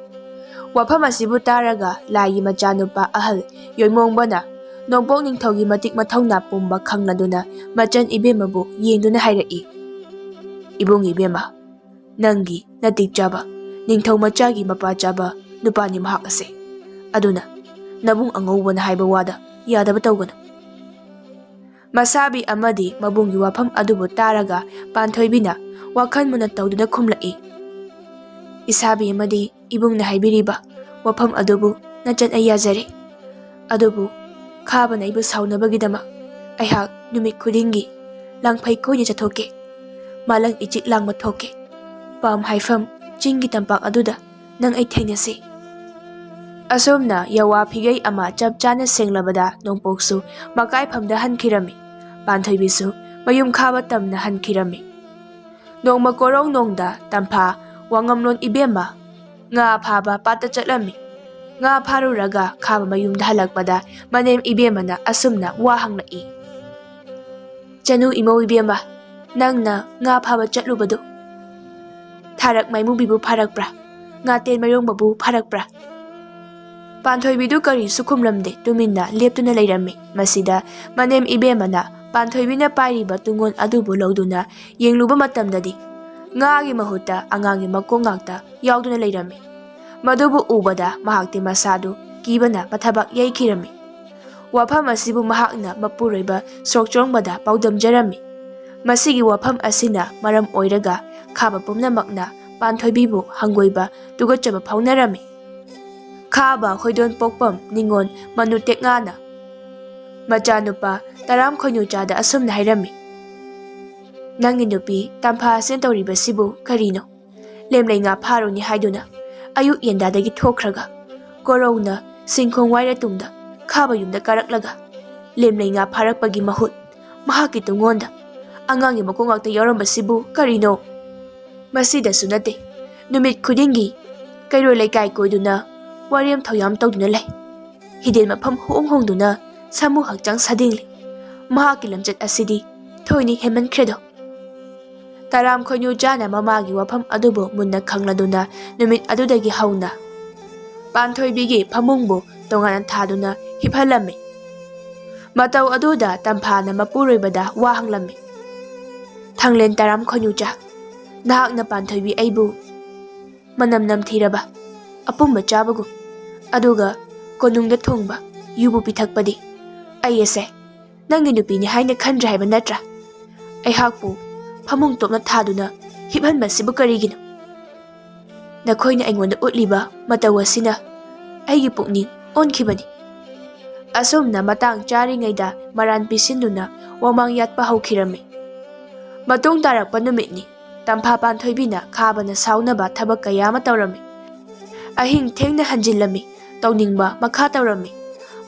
ꯋꯥꯐꯝ ꯑꯁꯤꯕꯨ ꯇꯥꯔꯒ ꯂꯥꯏꯒꯤ ꯃꯆꯥꯅꯨꯄꯥ ꯑꯍꯜ ꯌꯣꯏꯃꯣꯡꯕꯅ ꯅꯣꯡꯄꯣꯛ ꯅꯤꯡꯊꯧꯒꯤ ꯃꯇꯤꯛ ꯃꯊꯧꯅꯥ ꯄꯨꯝꯕ ꯈꯪꯂꯗꯨꯅ ꯃꯆꯟ ꯏꯕꯦꯝꯃꯕꯨ ꯌꯦꯡꯗꯨꯅ ꯍꯥꯏꯔꯛꯏ, "ꯏꯕꯨꯡ ꯏꯕꯦꯝꯃ, ꯅꯪꯒꯤ ꯅꯇꯤꯛ ꯆꯥꯕ ꯅꯤꯡꯊꯧ ꯃꯆꯥꯒꯤ ꯃꯄꯥ ꯆꯥꯕ ꯅꯨꯄꯥꯅꯤ ꯃꯍꯥꯛ ꯑꯁꯦ꯫ ꯑꯗꯨꯅ ꯅꯕꯨꯡ ꯑꯉꯧꯕꯅ ꯍꯥꯏꯕ ꯋꯥꯗ ꯌꯥꯗꯕ ꯇꯧꯒꯅꯨ꯫" ꯃꯁꯥꯕꯤ ꯑꯃꯗꯤ ꯃꯕꯨꯡꯒꯤ ꯋꯥꯐꯝ ꯑꯗꯨꯕꯨ ꯇꯥꯔꯒ ꯄꯥꯟꯊꯣꯏꯕꯤꯅ ꯋꯥꯈꯜ ꯃꯨꯟꯅ ꯇꯧꯗꯨꯅ ꯈꯨꯝꯂꯛꯏ, "ꯏꯁꯥꯕꯤ ꯑꯃꯗꯤ ꯏꯕꯨꯡꯅ ꯍꯥꯏꯕꯤꯔꯤꯕ ꯋꯥꯐꯝ ꯑꯗꯨꯕꯨ ꯅꯆꯟ ꯑꯩ ꯌꯥꯖꯔꯦ꯫ ꯑꯗꯨꯕꯨ ꯈꯥꯕꯅ ꯑꯩꯕꯨ ꯁꯥꯎꯅꯕꯒꯤꯗꯃꯛ ꯑꯩꯍꯥꯛ ꯅꯨꯃꯤꯠ ꯈꯨꯗꯤꯡꯒꯤ ꯂꯥꯡꯐꯩ ꯀꯣꯏꯅ ꯆꯠꯊꯣꯛꯀꯦ꯫ ꯃꯥꯂꯪ ꯏꯆꯤꯛ ꯂꯥꯡꯕ ꯊꯣꯛꯀꯦ꯫ ꯄꯥꯝ ꯍꯥꯏꯐꯝ ꯆꯤꯡꯒꯤ ꯇꯝꯄꯥꯛ ꯑꯗꯨꯗ ꯅꯪ ꯑꯩ ꯊꯦꯡꯅꯁꯤ꯫" ꯑꯁꯨꯝꯅ ꯌꯋꯥ ꯐꯤꯒꯩ ꯑꯃ ꯆꯞ ꯆꯥꯅ ꯁꯦꯡꯂꯕꯗ ꯅꯣꯡꯄꯣꯛꯁꯨ ꯃꯀꯥꯏꯐꯝꯗ ꯍꯟꯈꯤꯔꯝꯃꯤ꯫ ꯄꯥꯟꯊꯣꯏꯕꯤꯁꯨ ꯃꯌꯨꯝ ꯈꯥꯕ ꯇꯝꯅ ꯍꯟꯈꯤꯔꯝꯃꯤ꯫ ꯅꯣꯡꯃ ꯀꯣꯔꯧ ꯅꯣꯡꯗ ꯇꯝꯐꯥ ꯋꯥꯉꯝꯂꯣꯟ ꯏꯕꯦꯝꯃ ꯉꯥ ꯐꯥꯕ ꯄꯥꯠꯇ ꯆꯠꯂꯝꯃꯤ꯫ ꯉꯥ ꯐꯥꯔꯨꯔꯒ ꯈꯥꯕ ꯃꯌꯨꯝꯗ ꯍꯜꯂꯛꯄꯗ ꯃꯅꯦꯝ ꯏꯕꯦꯝꯃꯅ ꯑꯁꯨꯝꯅ ꯋꯥ ꯍꯪꯂꯛꯏ, "ꯆꯅꯨ ꯏꯃꯧ ꯏꯕꯦꯝꯃ, ꯅꯪꯅ ꯉꯥ ꯐꯥꯕ ꯆꯠꯂꯨꯕꯗꯨ ꯊꯥꯔꯛ ꯃꯥꯏꯃꯨꯕꯤꯕꯨ ꯐꯥꯔꯛꯄ꯭ꯔꯥ? ꯉꯥꯇꯦꯟ ꯃꯥꯏꯔꯣꯡꯕꯕꯨ ꯐꯥꯔꯛꯄ꯭ꯔꯥ?" ꯄꯥꯟꯊꯣꯏꯕꯤꯗꯨ ꯀꯔꯤꯁꯨ ꯈꯨꯝꯂꯝꯗꯦ, ꯇꯨꯃꯤꯟꯅ ꯂꯦꯞꯇꯨꯅ ꯂꯩꯔꯝꯃꯤ꯫ ꯃꯁꯤꯗ ꯃꯅꯦꯝ ꯏꯕꯦꯝꯃꯅ ꯄꯥꯟꯊꯣꯏꯕꯤꯅ ꯄꯥꯏꯔꯤꯕ ꯇꯨꯡꯒꯣꯟ ꯑꯗꯨꯕꯨ ꯂꯧꯗꯨꯅ ꯌꯦꯡꯂꯨꯕ ꯃꯇꯝꯗꯗꯤ ꯉꯥꯒꯤ ꯃꯍꯨꯠꯇ ꯑꯉꯥꯡꯒꯤ ꯃꯀꯣꯛ ꯉꯥꯛꯇ ꯌꯥꯎꯗꯨꯅ ꯂꯩꯔꯝꯃꯤ꯫ ꯃꯗꯨꯕꯨ ꯎꯕꯗ ꯃꯍꯥꯛꯇꯤ ꯃꯁꯥꯗꯨ ꯀꯤꯕꯅ ꯃꯊꯕꯥꯛ ꯌꯩꯈꯤꯔꯝꯃꯤ꯫ ꯋꯥꯐꯝ ꯑꯁꯤꯕꯨ ꯃꯍꯥꯛꯅ ꯃꯄꯨꯔꯣꯏꯕ ꯁꯣꯛꯆꯣꯡꯕꯗ ꯄꯥꯎꯗꯝꯖꯔꯝꯃꯤ꯫ ꯃꯁꯤꯒꯤ ꯋꯥꯐꯝ ꯑꯁꯤꯅ ꯃꯔꯝ ꯑꯣꯏꯔꯒ ꯈꯥꯕ ꯄꯨꯝꯅꯃꯛꯅ ꯄꯥꯟꯊꯣꯏꯕꯤꯕꯨ ꯍꯪꯒꯣꯏꯕ ꯇꯨꯀꯠꯆꯕ ꯐꯥꯎꯅꯔꯝꯃꯤ꯫ ꯈꯥꯕ ꯍꯣꯏꯗꯣꯟ ꯄꯣꯛꯄꯝ ꯅꯤꯉꯣꯜ ꯃꯅꯨ ꯇꯦꯛꯉꯥꯅ ꯃꯆꯥꯅꯨꯄꯥ ꯇꯔꯥꯝ ꯈꯣꯏꯅꯨꯆꯥꯗ ꯑꯁꯨꯝꯅ ꯍꯥꯏꯔꯝꯃꯤ, "ꯅꯪꯒꯤ ꯅꯨꯄꯤ ꯇꯝꯐꯥ ꯑꯁꯤꯅ ꯇꯧꯔꯤꯕꯁꯤꯕꯨ ꯀꯔꯤꯅꯣ? ꯂꯦꯝꯂꯩ ꯉꯥ ꯐꯥꯔꯨꯅꯤ ꯍꯥꯏꯗꯨꯅ ꯑꯌꯨꯛ ꯌꯦꯟꯗꯥꯗꯒꯤ ꯊꯣꯛꯈ꯭ꯔꯒ ꯀꯣꯔꯧꯅ ꯁꯤꯡꯈꯣꯡ ꯋꯥꯏꯔ ꯇꯨꯡꯗ ꯈꯥꯕ ꯌꯨꯝꯗ ꯀꯥꯔꯛꯂꯒ ꯂꯦꯝꯂꯩ ꯉꯥ ꯐꯥꯔꯛꯄꯒꯤ ꯃꯍꯨꯠ ꯃꯍꯥꯛꯀꯤ ꯇꯨꯡꯉꯣꯟꯗ ꯑꯉꯥꯡꯒꯤ ꯃꯀꯣꯛ ꯉꯥꯛꯇ ꯌꯥꯎꯔꯝꯕꯁꯤꯕꯨ ꯀꯔꯤꯅꯣ? ꯃꯁꯤꯗꯁꯨ ꯅꯠꯇꯦ, ꯅꯨꯃꯤꯠ ꯈꯨꯗꯤꯡꯒꯤ ꯀꯩꯔꯣꯏ ꯂꯩꯀꯥꯏ ꯀꯣꯏꯗꯨꯅ ꯋꯥꯔꯦꯝ ꯊꯧꯌꯥꯝ ꯇꯧꯗꯨꯅ ꯂꯩ꯫ ꯍꯤꯗꯦꯟ ꯃꯐꯝ ꯍꯣꯡ ꯍꯣꯡꯗꯨꯅ ꯁꯥꯃꯨ ꯍꯛꯆꯥꯡ ꯁꯥꯗꯤꯡꯂꯤ꯫ ꯃꯍꯥꯛꯀꯤ ꯂꯝꯆꯠ ꯑꯁꯤꯗꯤ ꯊꯣꯏꯅ ꯍꯦꯟꯃꯟꯈ꯭ꯔꯦꯗꯣ꯫" ꯇꯔꯥꯝ ꯈꯣꯏꯅꯨ ꯆꯥꯅ ꯃꯃꯥꯒꯤ ꯋꯥꯐꯝ ꯑꯗꯨꯕꯨ ꯃꯨꯟꯅ ꯈꯪꯂꯗꯨꯅ ꯅꯨꯃꯤꯠ ꯑꯗꯨꯗꯒꯤ ꯍꯧꯅ ꯄꯥꯟꯊꯣꯏꯕꯤꯒꯤ ꯐꯃꯨꯡꯕꯨ ꯇꯣꯉꯥꯟꯅ ꯊꯥꯗꯨꯅ ꯍꯤꯞꯍꯜꯂꯝꯃꯤ꯫ ꯃꯇꯧ ꯑꯗꯨꯗ ꯇꯝꯐꯥꯅ ꯃꯄꯨꯔꯣꯏꯕꯗ ꯋꯥ ꯍꯪꯂꯝꯃꯤ꯫ "ꯊꯥꯡꯂꯦꯟ ꯇꯔꯥꯝ ꯈꯣꯏꯅꯨ ꯆꯥ, ꯅꯍꯥꯛꯅ ꯄꯥꯟꯊꯣꯏꯕꯤ ꯑꯩꯕꯨ ꯃꯅꯝ ꯅꯝꯊꯤꯔꯕ ꯑꯄꯨꯝꯕ ꯆꯥꯕꯒꯨꯝ, ꯑꯗꯨꯒ ꯀꯣꯅꯨꯡꯗ ꯊꯣꯡꯕ ꯌꯨꯕꯨ ꯄꯤꯊꯛꯄꯗꯤ ꯑꯩ ꯑꯁꯦ ꯅꯪꯒꯤ ꯅꯨꯄꯤꯅꯤ ꯍꯥꯏꯅ ꯈꯟꯗ꯭ꯔꯦ ꯍꯥꯏꯕ ꯅꯠꯇ꯭ꯔꯥ? ꯑꯩꯍꯥꯛꯄꯨ ꯐꯃꯨꯡ ꯇꯣꯞꯅ ꯊꯥꯗꯨꯅ ꯍꯤꯞꯍꯟꯕꯁꯤꯕꯨ ꯀꯔꯤꯒꯤꯅꯣ? ꯅꯈꯣꯏꯅ ꯑꯩꯉꯣꯟꯗ ꯎꯠꯂꯤꯕ ꯃꯇꯧ ꯑꯁꯤꯅ ꯑꯩꯒꯤ ꯄꯨꯛꯅꯤꯡ ꯑꯣꯟꯈꯤꯕꯅꯤ꯫" ꯑꯁꯨꯝꯅ ꯃꯇꯥꯡ ꯆꯥꯔꯤꯉꯩꯗ ꯃꯔꯥꯟ ꯄꯤꯁꯤꯟꯗꯨꯅ ꯋꯥꯃꯥꯡ ꯌꯥꯠꯄ ꯍꯧꯈꯤꯔꯝꯃꯤ꯫ ꯃꯇꯨꯡ ꯇꯥꯔꯛꯄ ꯅꯨꯃꯤꯠꯅꯤ꯫ ꯇꯝꯐꯥ ꯄꯥꯟꯊꯣꯏꯕꯤꯅ ꯈꯥꯕꯅ ꯁꯥꯎꯅꯕ ꯊꯕꯛ ꯀꯌꯥ ꯑꯃ ꯇꯧꯔꯝꯃꯤ꯫ ꯑꯍꯤꯡ ꯊꯦꯡꯅ ꯍꯟꯖꯤꯜꯂꯝꯃꯤ꯫ ꯇꯧꯅꯤꯡꯕ ꯃꯈꯥ ꯇꯧꯔꯝꯃꯤ꯫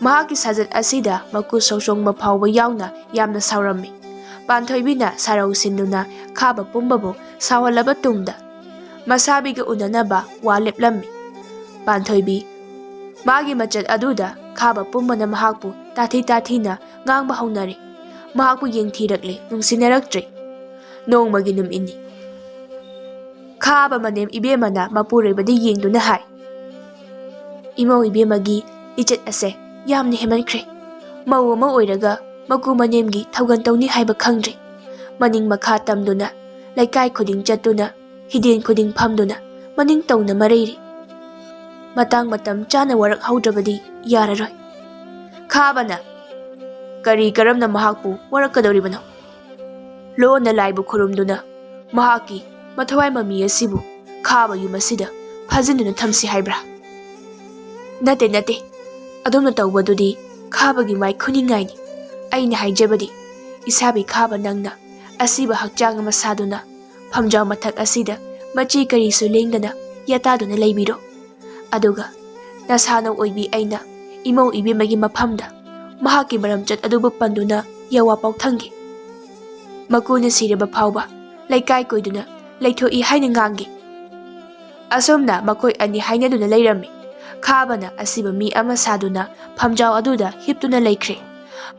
ꯃꯍꯥꯛꯀꯤ ꯁꯥꯖꯠ ꯑꯁꯤꯗ ꯃꯀꯨ ꯁꯧꯆꯣꯡꯕ ꯐꯥꯎꯕ ꯌꯥꯎꯅ ꯌꯥꯝꯅ ꯁꯥꯎꯔꯝꯃꯤ꯫ ꯄꯥꯟꯊꯣꯏꯕꯤꯅ ꯁꯥꯔꯧ ꯁꯤꯟꯗꯨꯅ ꯈꯥꯕ ꯄꯨꯝꯕꯕꯨ ꯁꯥꯎꯍꯜꯂꯕ ꯇꯨꯡꯗ ꯃꯁꯥꯕꯤꯒ ꯎꯅꯅꯕ ꯋꯥ ꯂꯦꯞꯂꯝꯃꯤ꯫ ꯄꯥꯟꯊꯣꯏꯕꯤ ꯃꯥꯒꯤ ꯃꯆꯠ ꯑꯗꯨꯗ ꯈꯥꯕ ꯄꯨꯝꯕꯅ ꯃꯍꯥꯛꯄꯨ ꯇꯥꯊꯤ ꯇꯥꯊꯤꯅ ꯉꯥꯡꯕ ꯍꯧꯅꯔꯦ꯫ ꯃꯍꯥꯛꯄꯨ ꯌꯦꯡꯊꯤꯔꯛꯂꯦ, ꯅꯨꯡꯁꯤꯅꯔꯛꯇ꯭ꯔꯦ꯫ ꯅꯣꯡꯃꯒꯤ ꯅꯨꯃꯤꯠꯅꯤ꯫ ꯈꯥꯕ ꯃꯅꯦꯝ ꯏꯕꯦꯝꯃꯅ ꯃꯄꯨꯔꯣꯏꯕꯗ ꯌꯦꯡꯗꯨꯅ ꯍꯥꯏ, "ꯏꯃꯧ ꯏꯕꯦꯝꯃꯒꯤ ꯂꯤꯆꯠ ꯑꯁꯦ ꯌꯥꯝꯅ ꯍꯦꯟꯃꯟꯈ꯭ꯔꯦ꯫ ꯃꯧ ꯑꯃ ꯑꯣꯏꯔꯒ ꯃꯀꯨ ꯃꯅꯦꯝꯒꯤ ꯊꯧꯒꯟ ꯇꯧꯅꯤ ꯍꯥꯏꯕ ꯈꯪꯗ꯭ꯔꯦ꯫ ꯃꯅꯤꯡ ꯃꯈꯥ ꯇꯝꯗꯨꯅ ꯂꯩꯀꯥꯏ ꯈꯨꯗꯤꯡ ꯆꯠꯇꯨꯅ ꯍꯤꯗꯦꯟ ꯈꯨꯗꯤꯡ ꯐꯝꯗꯨꯅ ꯃꯅꯤꯡ ꯇꯧꯅ ꯃꯔꯩꯔꯤ꯫ ꯃꯇꯥꯡ ꯃꯇꯝ ꯆꯥꯅ ꯋꯥꯔꯛꯍꯧꯗ꯭ꯔꯕꯗꯤ ꯌꯥꯔꯔꯣꯏ꯫" ꯈꯥꯕꯅ, "ꯀꯔꯤ ꯀꯔꯝꯅ ꯃꯍꯥꯛꯄꯨ ꯋꯥꯔꯛꯀꯗꯧꯔꯤꯕꯅꯣ? ꯂꯣꯟꯅ ꯂꯥꯏꯕꯨ ꯈꯨꯔꯨꯝꯗꯨꯅ ꯃꯍꯥꯛꯀꯤ ꯃꯊꯋꯥꯏ ꯃꯃꯤ ꯑꯁꯤꯕꯨ ꯈꯥꯕ ꯌꯨꯝ ꯑꯁꯤꯗ ꯐꯥꯖꯤꯟꯗꯨꯅ ꯊꯝꯁꯤ ꯍꯥꯏꯕ꯭ꯔꯥ?" "ꯅꯠꯇꯦ, ꯅꯠꯇꯦ꯫ ꯑꯗꯣꯝꯅ ꯇꯧꯕꯗꯨꯗꯤ ꯈꯥꯕꯒꯤ ꯃꯥꯏ ꯈꯨꯅꯤꯡꯉꯥꯏꯅꯤ꯫ ꯑꯩꯅ ꯍꯥꯏꯖꯕꯗꯤ, ꯏꯁꯥꯕꯤ ꯈꯥꯕ ꯅꯪꯅ ꯑꯁꯤꯕ ꯍꯛꯆꯥꯡ ꯑꯃ ꯁꯥꯗꯨꯅ ꯐꯝꯖꯥꯎ ꯃꯊꯛ ꯑꯁꯤꯗ ꯃꯆꯤ ꯀꯔꯤꯁꯨ ꯂꯦꯡꯗꯅ ꯌꯥꯇꯥꯗꯨꯅ ꯂꯩꯕꯤꯔꯣ꯫ ꯑꯗꯨꯒ ꯅꯁꯥꯅꯧ ꯑꯣꯏꯕꯤ ꯑꯩꯅ ꯏꯃꯧ ꯏꯕꯦꯝꯃꯒꯤ ꯃꯐꯝꯗ ꯃꯍꯥꯛꯀꯤ ꯃꯔꯝꯆꯠ ꯑꯗꯨꯕꯨ ꯄꯟꯗꯨꯅ ꯌꯥꯋꯥ ꯄꯥꯎꯊꯪꯒꯦ꯫ ꯃꯀꯨꯅ ꯁꯤꯔꯕ ꯐꯥꯎꯕ ꯂꯩꯀꯥꯏ ꯀꯣꯏꯗꯨꯅ ꯂꯩꯊꯣꯛꯏ ꯍꯥꯏꯅ ꯉꯥꯡꯒꯦ꯫" ꯑꯁꯨꯝꯅ ꯃꯈꯣꯏ ꯑꯅꯤ ꯍꯥꯏꯅꯗꯨꯅ ꯂꯩꯔꯝꯃꯤ꯫ ꯈꯥꯕꯅ ꯑꯁꯤꯕ ꯃꯤ ꯑꯃ ꯁꯥꯗꯨꯅ ꯐꯝꯖꯥꯎ ꯑꯗꯨꯗ ꯍꯤꯞꯇꯨꯅ ꯂꯩꯈ꯭ꯔꯦ꯫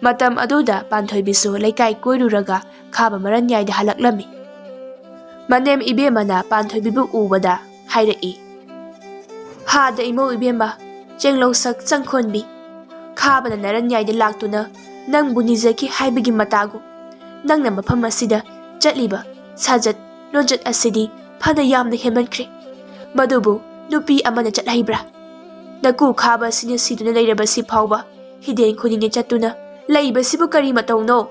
ꯃꯇꯝ ꯑꯗꯨꯗ ꯄꯥꯟꯊꯣꯏꯕꯤꯁꯨ ꯂꯩꯀꯥꯏ ꯀꯣꯏꯔꯨꯔꯒ ꯈꯥꯕ ꯃꯔꯟꯌꯥꯏꯗ ꯍꯜꯂꯛꯂꯝꯃꯤ꯫ ꯃꯅꯦꯝ ꯏꯕꯦꯝꯃꯅ ꯄꯥꯟꯊꯣꯏꯕꯤꯕꯨ ꯎꯕꯗ ꯍꯥꯏꯔꯛꯏ, "ꯍꯥꯗ ꯏꯃꯧ ꯏꯕꯦꯝꯃ, ꯆꯦꯡꯂꯧ ꯁꯛ ꯆꯪꯈꯣꯟꯕꯤ, ꯈꯥꯕꯅ ꯅꯔꯟꯌꯥꯏꯗ ꯂꯥꯛꯇꯨꯅ ꯅꯪꯕꯨ ꯅꯤꯖꯈꯤ ꯍꯥꯏꯕꯒꯤ ꯃꯇꯥꯒꯨꯝ, ꯅꯪꯅ ꯃꯐꯝ ꯑꯁꯤꯗ ꯆꯠꯂꯤꯕ ꯁꯥꯖꯠ ꯂꯣꯟꯆꯠ ꯑꯁꯤꯗꯤ ꯐꯅ ꯌꯥꯝꯅ ꯍꯦꯟꯃꯟꯈ꯭ꯔꯦ꯫ ꯃꯗꯨꯕꯨ ꯅꯨꯄꯤ ꯑꯃꯅ ꯆꯠꯍꯩꯕ꯭ꯔꯥ? ꯅꯀꯨ ꯈꯥꯕ ꯑꯁꯤꯅ ꯁꯤꯗꯨꯅ ꯂꯩꯔꯕꯁꯤ ꯐꯥꯎꯕ ꯍꯤꯗꯦꯟ ꯈꯨꯅꯤꯡꯅ ꯆꯠꯇꯨꯅ ꯂꯩꯕꯁꯤꯕꯨ ꯀꯔꯤ ꯃꯇꯧꯅꯣ?"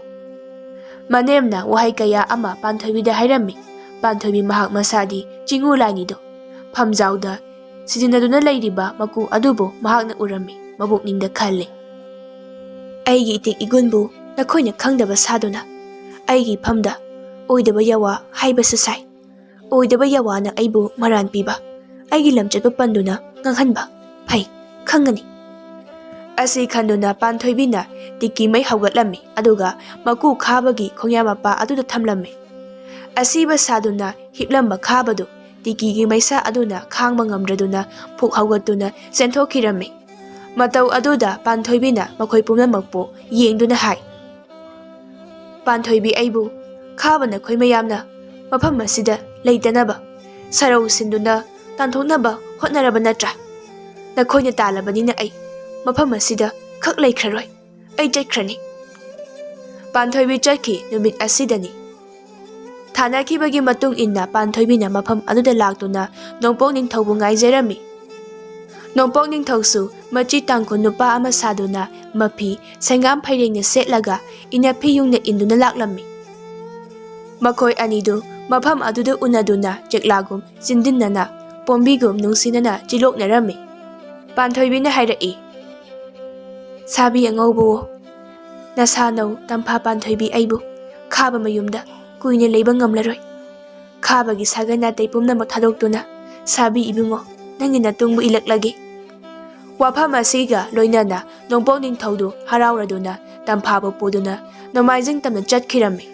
ꯃꯅꯦꯝꯅ ꯋꯥꯍꯩ ꯀꯌꯥ ꯑꯃ ꯄꯥꯟꯊꯣꯏꯕꯤꯗ ꯍꯥꯏꯔꯝꯃꯤ꯫ ꯄꯥꯟꯊꯣꯏꯕꯤ ꯃꯍꯥꯛ ꯃꯁꯥꯗꯤ ꯆꯤꯡꯉꯨ ꯂꯥꯏꯅꯤꯗꯣ꯫ ꯐꯝꯖꯥꯎꯗ ꯁꯤꯖꯤꯟꯅꯗꯨꯅ ꯂꯩꯔꯤꯕ ꯃꯀꯨ ꯑꯗꯨꯕꯨ ꯃꯍꯥꯛꯅ ꯎꯔꯝꯃꯤ꯫ ꯃꯄꯨꯛꯅꯤꯡꯗ ꯈꯜꯂꯤ, "ꯑꯩꯒꯤ ꯏꯇꯤꯛ ꯏꯒꯨꯟꯕꯨ ꯅꯈꯣꯏꯅ ꯈꯪꯗꯕ ꯁꯥꯗꯨꯅ ꯑꯩꯒꯤ ꯐꯝꯗ ꯑꯣꯏꯗꯕ ꯌꯥꯋꯥ ꯍꯥꯏꯕꯁꯨ ꯁꯥꯏ꯫ ꯑꯣꯏꯗꯕ ꯌꯥꯋꯥꯅ ꯑꯩꯕꯨ ꯃꯔꯥꯟ ꯄꯤꯕ, ꯑꯩꯒꯤ ꯂꯝꯆꯠꯄꯨ ꯄꯟꯗꯨꯅ ꯉꯥꯡꯍꯟꯕ꯫ ꯐꯩ, ꯈꯪꯒꯅꯤ꯫" ꯑꯁꯤ ꯈꯟꯗꯨꯅ ꯄꯥꯟꯊꯣꯏꯕꯤꯅ ꯇꯤꯀꯤ ꯃꯩ ꯍꯧꯒꯠꯂꯝꯃꯤ, ꯑꯗꯨꯒ ꯃꯀꯨ ꯈꯥꯕꯒꯤ ꯈꯣꯡꯌꯥ ꯃꯄꯥ ꯑꯗꯨꯗ ꯊꯝꯂꯝꯃꯤ꯫ ꯑꯁꯤꯕ ꯁꯥꯗꯨꯅ ꯍꯤꯞꯂꯝꯕ ꯈꯥꯕꯗꯨ ꯇꯤꯀꯤꯒꯤ ꯃꯩꯁꯥ ꯑꯗꯨꯅ ꯈꯥꯡꯕ ꯉꯝꯗ꯭ꯔꯗꯨꯅ ꯐꯨꯛ ꯍꯧꯒꯠꯇꯨꯅ ꯆꯦꯟꯊꯣꯛꯈꯤꯔꯝꯃꯤ꯫ ꯃꯇꯧ ꯑꯗꯨꯗ ꯄꯥꯟꯊꯣꯏꯕꯤꯅ ꯃꯈꯣꯏ ꯄꯨꯝꯅꯃꯛꯄꯨ ꯌꯦꯡꯗꯨꯅ ꯍꯥꯏ, "ꯄꯥꯟꯊꯣꯏꯕꯤ, ꯑꯩꯕꯨ ꯈꯥꯕ ꯅꯈꯣꯏ ꯃꯌꯥꯝꯅ ꯃꯐꯝ ꯑꯁꯤꯗ ꯂꯩꯇꯅꯕ ꯁꯔꯧ ꯁꯤꯟꯗꯨꯅ ꯇꯥꯟꯊꯣꯛꯅꯕ ꯍꯣꯠꯅꯔꯕ ꯅꯠꯇ꯭ꯔꯥ? ꯅꯈꯣꯏꯅ ꯇꯥꯜꯂꯕꯅꯤꯅ ꯑꯩ ꯃꯐꯝ ꯑꯁꯤꯗ ꯈꯛ ꯂꯩꯈ꯭ꯔꯔꯣꯏ꯫ ꯑꯩ ꯆꯠꯈ꯭ꯔꯅꯤ꯫" ꯄꯥꯟꯊꯣꯏꯕꯤ ꯆꯠꯈꯤ ꯅꯨꯃꯤꯠ ꯑꯁꯤꯗꯅꯤ꯫ ꯊꯥꯅꯈꯤꯕꯒꯤ ꯃꯇꯨꯡ ꯏꯟꯅ ꯄꯥꯟꯊꯣꯏꯕꯤꯅ ꯃꯐꯝ ꯑꯗꯨꯗ ꯂꯥꯛꯇꯨꯅ ꯅꯣꯡꯄꯣꯛ ꯅꯤꯡꯊꯧꯕꯨ ꯉꯥꯏꯖꯔꯝꯃꯤ꯫ ꯅꯣꯡꯄꯣꯛ ꯅꯤꯡꯊꯧꯁꯨ ꯃꯆꯤ ꯇꯥꯡꯈꯨꯜ ꯅꯨꯄꯥ ꯑꯃ ꯁꯥꯗꯨꯅ ꯃꯐꯤ ꯁꯦꯡꯒꯥꯝ ꯐꯩꯔꯦꯡꯅ ꯁꯦꯠꯂꯒ ꯏꯅꯐꯤ ꯌꯨꯡꯅ ꯏꯟꯗꯨꯅ ꯂꯥꯛꯂꯝꯃꯤ꯫ ꯃꯈꯣꯏ ꯑꯅꯤꯗꯨ ꯃꯐꯝ ꯑꯗꯨꯗ ꯎꯅꯗꯨꯅ ꯆꯦꯛꯂꯥꯒꯨꯝ ꯆꯤꯟꯗꯤꯟꯅꯅ, ꯄꯣꯝꯕꯤꯒꯨꯝ ꯅꯨꯡꯁꯤꯅꯅ ꯆꯤꯂꯣꯛꯅꯔꯝꯃꯤ꯫ ꯄꯥꯟꯊꯣꯏꯕꯤꯅ ꯍꯥꯏꯔꯛꯏ, "ꯁꯥꯕꯤ ꯑꯉꯧꯕꯋꯣ, ꯅꯁꯥꯅꯧ ꯇꯝꯐꯥ ꯄꯥꯟꯊꯣꯏꯕꯤ ꯑꯩꯕꯨ ꯈꯥꯕ ꯃꯌꯨꯝꯗ ꯀꯨꯏꯅ ꯂꯩꯕ ꯉꯝꯂꯔꯣꯏ꯫ ꯈꯥꯕꯒꯤ ꯁꯥꯒꯩ ꯅꯥꯇꯩ ꯄꯨꯝꯅꯃꯛ ꯊꯥꯗꯣꯛꯇꯨꯅ ꯁꯥꯕꯤ ꯏꯕꯨꯡꯉꯣ ꯅꯪꯒꯤ ꯅꯇꯨꯡꯕꯨ ꯏꯜꯂꯛꯂꯒꯦ꯫" ꯋꯥꯐꯝ ꯑꯁꯤꯒ ꯂꯣꯏꯅꯅ ꯅꯣꯡꯄꯣꯛ ꯅꯤꯡꯊꯧꯗꯨ ꯍꯔꯥꯎꯔꯗꯨꯅ ꯇꯝꯐꯥꯕꯨ ꯄꯨꯗꯨꯅ ꯅꯣꯡꯃꯥꯏꯖꯤꯡ ꯇꯝꯅ ꯆꯠꯈꯤꯔꯝꯃꯤ꯫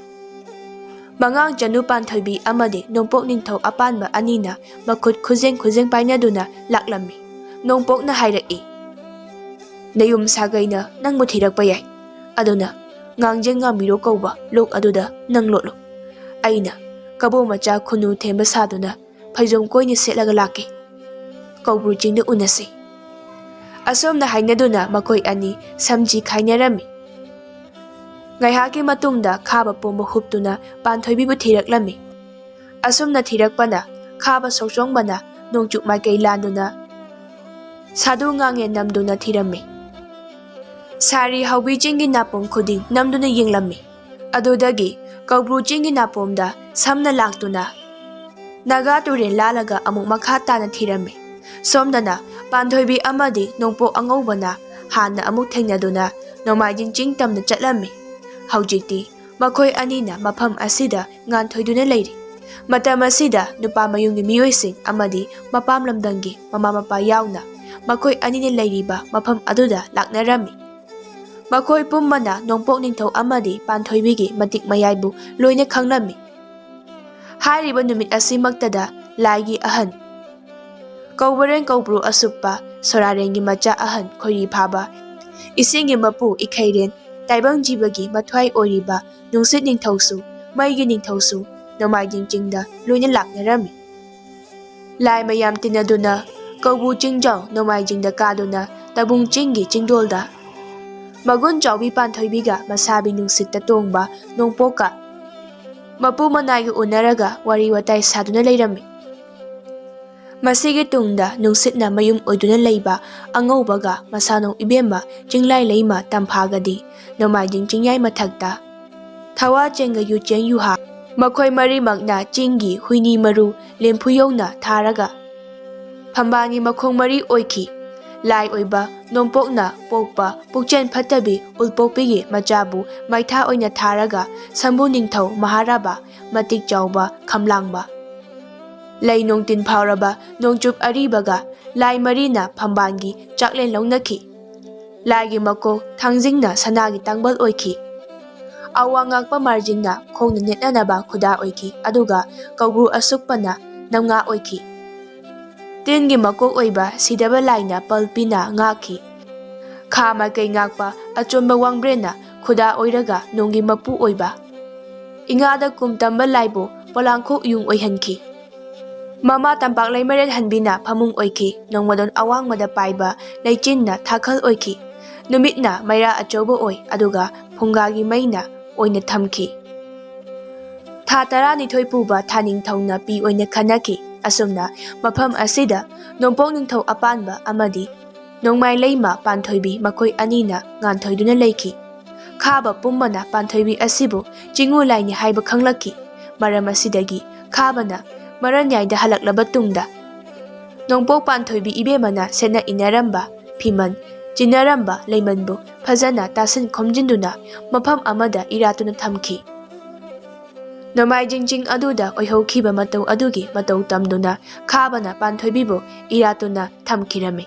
ꯃꯉꯥꯡ ꯆꯅꯨ ꯄꯥꯟꯊꯣꯏꯕꯤ ꯑꯃꯗꯤ ꯅꯣꯡꯄꯣꯛ ꯅꯤꯡꯊꯧ ꯑꯄꯥꯟꯕ ꯑꯅꯤꯅ ꯃꯈꯨꯠ ꯈꯨꯖꯦꯡ ꯈꯨꯖꯦꯡ ꯄꯥꯏꯅꯗꯨꯅ ꯂꯥꯛꯂꯝꯃꯤ꯫ ꯅꯣꯡꯄꯣꯛꯅ ꯍꯥꯏꯔꯛꯏ, "ꯅꯌꯨꯝ ꯁꯥꯒꯩꯅ ꯅꯪꯕꯨ ꯊꯤꯔꯛꯄ ꯌꯥꯏ, ꯑꯗꯨꯅ ꯉꯥꯡꯖꯦꯡ ꯉꯥꯡꯕꯤꯔꯣ ꯀꯧꯕ ꯂꯣꯛ ꯑꯗꯨꯗ ꯅꯪ ꯂꯣꯠꯂꯨ꯫ ꯑꯩꯅ ꯑꯕꯣꯛ ꯃꯆꯥ ꯈꯨꯅꯨ ꯊꯦꯝꯕ ꯁꯥꯗꯨꯅ ꯐꯩꯖꯣꯝ ꯀꯣꯏꯅ ꯁꯦꯠꯂꯒ ꯂꯥꯛꯀꯦ꯫ ꯀꯧꯕ꯭ꯔꯨ ꯆꯤꯡꯗ ꯎꯅꯁꯤ꯫ ꯑꯁꯨꯝꯅ ꯍꯥꯏꯅꯗꯨꯅ ꯃꯈꯣꯏ ꯑꯅꯤ ꯁꯝꯖꯤ ꯈꯥꯏꯅꯔꯝꯃꯤ꯫ ꯉꯥꯏꯍꯥꯛꯀꯤ ꯃꯇꯨꯡꯗ ꯈꯥꯕ ꯄꯣꯝꯕ ꯍꯨꯞꯇꯨꯅ ꯄꯥꯟꯊꯣꯏꯕꯤꯕꯨ ꯊꯤꯔꯛꯂꯝꯃꯤ꯫ ꯑꯁꯨꯝꯅ ꯊꯤꯔꯛꯄꯅ ꯈꯥꯕ ꯁꯣꯛꯆꯣꯡꯕꯅ ꯅꯣꯡꯆꯨꯞ ꯃꯥꯏꯀꯩ ꯂꯥꯟꯗꯨꯅ ꯁꯥꯗꯨ ꯉꯥꯡꯉꯦ ꯅꯝꯗꯨꯅ ꯊꯤꯔꯝꯃꯤ꯫ ꯁꯥꯔꯤ ꯍꯥꯎꯕꯤ ꯆꯤꯡꯒꯤ ꯅꯥꯄꯣꯝ ꯈꯨꯗꯤꯡ ꯅꯝꯗꯨꯅ ꯌꯦꯡꯂꯝꯃꯤ꯫ ꯑꯗꯨꯗꯒꯤ ꯀꯧꯕ꯭ꯔꯨ ꯆꯤꯡꯒꯤ ꯅꯥꯄꯣꯝꯗ ꯁꯝꯅ ꯂꯥꯛꯇꯨꯅ ꯅꯥꯒꯥ ꯇꯨꯔꯦꯜ ꯂꯥꯜꯂꯒ ꯑꯃꯨꯛ ꯃꯈꯥ ꯇꯥꯅ ꯊꯤꯔꯝꯃꯤ꯫ ꯁꯣꯝꯗꯅ ꯄꯥꯟꯊꯣꯏꯕꯤ ꯑꯃꯗꯤ ꯅꯣꯡꯄꯣꯛ ꯑꯉꯧꯕꯅ ꯍꯥꯟꯅ ꯑꯃꯨꯛ ꯊꯦꯡꯅꯗꯨꯅ ꯅꯣꯡꯃꯥꯏꯖꯤꯡ ꯆꯤꯡ ꯇꯝꯅ ꯆꯠꯂꯝꯃꯤ꯫ ꯍꯧꯖꯤꯛꯇꯤ ꯃꯈꯣꯏ ꯑꯅꯤꯅ ꯃꯐꯝ ꯑꯁꯤꯗ ꯉꯥꯟꯊꯣꯏꯗꯨꯅ ꯂꯩꯔꯤ꯫ ꯃꯇꯝ ꯑꯁꯤꯗ ꯅꯨꯄꯥ ꯃꯌꯨꯝꯒꯤ ꯃꯤꯑꯣꯏꯁꯤꯡ ꯑꯃꯗꯤ ꯃꯄꯥꯝ ꯂꯝꯗꯝꯒꯤ ꯃꯃꯥ ꯃꯄꯥ ꯌꯥꯎꯅ ꯃꯈꯣꯏ ꯑꯅꯤꯅ ꯂꯩꯔꯤꯕ ꯃꯐꯝ ꯑꯗꯨꯗ ꯂꯥꯛꯅꯔꯝꯃꯤ꯫ ꯃꯈꯣꯏ ꯄꯨꯝꯕꯅ ꯅꯣꯡꯄꯣꯛ ꯅꯤꯡꯊꯧ ꯑꯃꯗꯤ ꯄꯥꯟꯊꯣꯏꯕꯤꯒꯤ ꯃꯇꯤꯛ ꯃꯌꯥꯏꯕꯨ ꯂꯣꯏꯅ ꯈꯪꯂꯝꯃꯤ꯫ ꯍꯥꯏꯔꯤꯕ ꯅꯨꯃꯤꯠ ꯑꯁꯤꯃꯛꯇꯗ ꯂꯥꯏꯒꯤ ꯑꯍꯟ ꯀꯧꯕꯔꯦꯟ ꯀꯧꯕ꯭ꯔꯨ ꯑꯁꯨꯞꯄ ꯁꯣꯔꯥꯔꯦꯟꯒꯤ ꯃꯆꯥ ꯑꯍꯟ ꯈꯣꯏꯔꯤ ꯐꯥꯕ ꯏꯁꯤꯡꯒꯤ ꯃꯄꯨ ꯏꯈꯩꯔꯦꯟ ꯇꯥꯏꯕꯪ ꯖꯤꯕꯒꯤ ꯃꯊ꯭ꯋꯥꯏ ꯑꯣꯏꯔꯤꯕ ꯅꯨꯡꯁꯤꯠ ꯅꯤꯡꯊꯧꯁꯨ ꯃꯩꯒꯤ ꯅꯤꯡꯊꯧꯁꯨ ꯅꯣꯡꯃꯥꯏꯖꯤꯡ ꯆꯤꯡꯗ ꯂꯣꯏꯅ ꯂꯥꯛꯅꯔꯝꯃꯤ꯫ ꯂꯥꯏ ꯃꯌꯥꯝ ꯇꯤꯟꯅꯗꯨꯅ ꯀꯧꯕ꯭ꯔꯨ ꯆꯤꯡꯖꯥꯎ ꯅꯣꯡꯃꯥꯏꯖꯤꯡꯗ ꯀꯥꯗꯨꯅ ꯇꯕꯨꯡ ꯆꯤꯡꯒꯤ ꯆꯤꯡꯗꯣꯜꯗ ꯃꯒꯨꯟ ꯆꯥꯎꯕꯤ ꯄꯥꯟꯊꯣꯏꯕꯤꯒ ꯃꯁꯥꯕꯤ ꯅꯨꯡꯁꯤꯠꯇ ꯇꯣꯡꯕ ꯅꯣꯡꯄꯣꯛꯀ ꯃꯄꯨ ꯃꯅꯥꯏꯒ ꯎꯅꯔꯒ ꯋꯥꯔꯤ ꯋꯥꯇꯥꯏ ꯁꯥꯗꯨꯅ ꯂꯩꯔꯝꯃꯤ꯫ ꯃꯁꯤꯒꯤ ꯇꯨꯡꯗ ꯅꯨꯡꯁꯤꯠꯅ ꯃꯌꯨꯝ ꯑꯣꯏꯗꯨꯅ ꯂꯩꯕ ꯑꯉꯧꯕꯒ ꯃꯁꯥꯅꯧ ꯏꯕꯦꯝꯃ ꯆꯤꯡꯂꯥꯏ ꯂꯩꯃ ꯇꯝꯐꯥꯒꯗꯤ ꯅꯣꯡꯃꯥꯏꯖꯤꯡ ꯆꯤꯡꯌꯥꯏ ꯃꯊꯛꯇ ꯊꯋꯥ ꯆꯦꯡꯒ ꯌꯨꯆꯦꯟ ꯌꯨꯍꯥ ꯃꯈꯣꯏ ꯃꯔꯤꯃꯛꯅ ꯆꯤꯡꯒꯤ ꯍꯨꯏꯅꯤ ꯃꯔꯨ ꯂꯦꯝꯐꯨ ꯌꯧꯅ ꯊꯥꯔꯒ ꯐꯝꯕꯥꯜꯒꯤ ꯃꯈꯣꯡ ꯃꯔꯤ ꯑꯣꯏꯈꯤ꯫ ꯂꯥꯏ ꯑꯣꯏꯕ ꯅꯣꯡꯄꯣꯛꯅ ꯄꯣꯛꯄ ꯄꯨꯛꯆꯦꯜ ꯐꯠꯇꯕꯤ ꯎꯜꯄꯣꯛꯄꯤꯒꯤ ꯃꯆꯥꯕꯨ ꯃꯩꯊꯥ ꯑꯣꯏꯅ ꯊꯥꯔꯒ ꯁꯝꯕꯨ ꯅꯤꯡꯊꯧ ꯃꯍꯥꯔꯥꯕ ꯃꯇꯤꯛ ꯆꯥꯎꯕ ꯈꯝꯂꯥꯡꯕ ꯂꯩ ꯅꯣꯡꯇꯤꯟ ꯐꯥꯎꯔꯕ ꯅꯣꯡꯆꯨꯞ ꯑꯔꯤꯕꯒ ꯂꯥꯏ ꯃꯔꯤꯅ ꯐꯝꯕꯥꯜꯒꯤ ꯆꯥꯛꯂꯦꯟ ꯂꯧꯅꯈꯤ꯫ ꯂꯥꯏꯒꯤ ꯃꯀꯣꯛ ꯊꯥꯡꯖꯤꯡꯅ ꯁꯅꯥꯒꯤ ꯇꯥꯡꯕꯜ ꯑꯣꯏꯈꯤ꯫ ꯑꯋꯥꯡ ꯉꯥꯛꯄ ꯃꯥꯔꯖꯤꯡꯅ ꯈꯣꯡꯅ ꯅꯦꯠꯅꯅꯕ ꯈꯨꯗꯥ ꯑꯣꯏꯈꯤ, ꯑꯗꯨꯒ ꯀꯧꯕ꯭ꯔꯨ ꯑꯁꯨꯛꯄꯅ ꯅꯝꯉꯥ ꯑꯣꯏꯈꯤ꯫ ꯇꯤꯟꯒꯤ ꯃꯀꯣꯛ ꯑꯣꯏꯕ ꯁꯤꯗꯕ ꯂꯥꯏꯅ ꯄꯜꯄꯤꯅ ꯉꯥꯛꯈꯤ꯫ ꯈꯥ ꯃꯥꯏꯀꯩ ꯉꯥꯛꯄ ꯑꯆꯣꯟꯕ ꯋꯥꯡꯕ꯭ꯔꯦꯟꯅ ꯈꯨꯗꯥ ꯑꯣꯏꯔꯒ ꯅꯣꯡꯒꯤ ꯃꯄꯨ ꯑꯣꯏꯕ ꯏꯉꯥꯗ ꯀꯨꯝ ꯇꯝꯕ ꯂꯥꯏꯕꯨ ꯄꯣꯂꯥꯡꯈꯣꯛ ꯌꯨꯡ ꯑꯣꯏꯍꯟꯈꯤ꯫ ꯃꯃꯥ ꯇꯝꯄꯥꯛ ꯂꯩꯃꯔꯦꯜ ꯍꯟꯕꯤꯅ ꯐꯃꯨꯡ ꯑꯣꯏꯈꯤ꯫ ꯅꯣꯡꯃꯗꯣꯟ ꯑꯋꯥꯡꯕꯗ ꯄꯥꯏꯕ ꯂꯩꯆꯤꯟꯅ ꯊꯥꯈꯜ ꯑꯣꯏꯈꯤ꯫ ꯅꯨꯃꯤꯠꯅ ꯃꯩꯔꯥ ꯑꯆꯧꯕ ꯑꯣꯏ, ꯑꯗꯨꯒ ꯐꯨꯡꯒꯥꯒꯤ ꯃꯩꯅ ꯑꯣꯏꯅ ꯊꯝꯈꯤ꯫ ꯊꯥ ꯇꯔꯥꯅꯤꯊꯣꯏ ꯄꯨꯕ ꯊꯥꯅꯤꯡꯊꯧꯅ ꯄꯤ ꯑꯣꯏꯅ ꯈꯟꯅꯈꯤ꯫ ꯑꯁꯨꯝꯅ ꯃꯐꯝ ꯑꯁꯤꯗ ꯅꯣꯡꯄꯣꯛ ꯅꯤꯡꯊꯧ ꯑꯄꯥꯟꯕ ꯑꯃꯗꯤ ꯅꯣꯡꯃꯥꯏ ꯂꯩꯃ ꯄꯥꯟꯊꯣꯏꯕꯤ ꯃꯈꯣꯏ ꯑꯅꯤꯅ ꯉꯥꯟꯊꯣꯏꯗꯨꯅ ꯂꯩꯈꯤ꯫ ꯈꯥꯕ ꯄꯨꯝꯕꯅ ꯄꯥꯟꯊꯣꯏꯕꯤ ꯑꯁꯤꯕꯨ ꯆꯤꯡꯉꯨ ꯂꯥꯏꯅꯤ ꯍꯥꯏꯕ ꯈꯪꯂꯛꯈꯤ꯫ ꯃꯔꯝ ꯑꯁꯤꯗꯒꯤ ꯈꯥꯕꯅ ꯃꯔꯟꯌꯥꯏꯗ ꯍꯜꯂꯛꯂꯕ ꯇꯨꯡꯗ, ꯅꯣꯡꯄꯣꯛ ꯄꯥꯟꯊꯣꯏꯕꯤ ꯏꯕꯦꯝꯃꯅ ꯁꯦꯠꯅ ꯏꯟꯅꯔꯝꯕ ꯐꯤꯃꯟ, ꯆꯤꯟꯅꯔꯝꯕ ꯂꯩꯃꯟꯕꯨ ꯐꯖꯅ ꯇꯥꯁꯤꯟ ꯈꯣꯝꯖꯤꯟꯗꯨꯅ ꯃꯐꯝ ꯑꯃꯗ ꯏꯔꯥꯠꯇꯨꯅ ꯊꯝꯈꯤ꯫ ꯅꯣꯡꯃꯥꯏꯖꯤꯡ ꯆꯤꯡ ꯑꯗꯨꯗ ꯑꯣꯏꯍꯧꯈꯤꯕ ꯃꯇꯧ ꯑꯗꯨꯒꯤ ꯃꯇꯧ ꯇꯝꯗꯨꯅ ꯈꯥꯕꯅ ꯄꯥꯟꯊꯣꯏꯕꯤꯕꯨ ꯏꯔꯥꯠꯇꯨꯅ ꯊꯝꯈꯤꯔꯝꯃꯤ꯫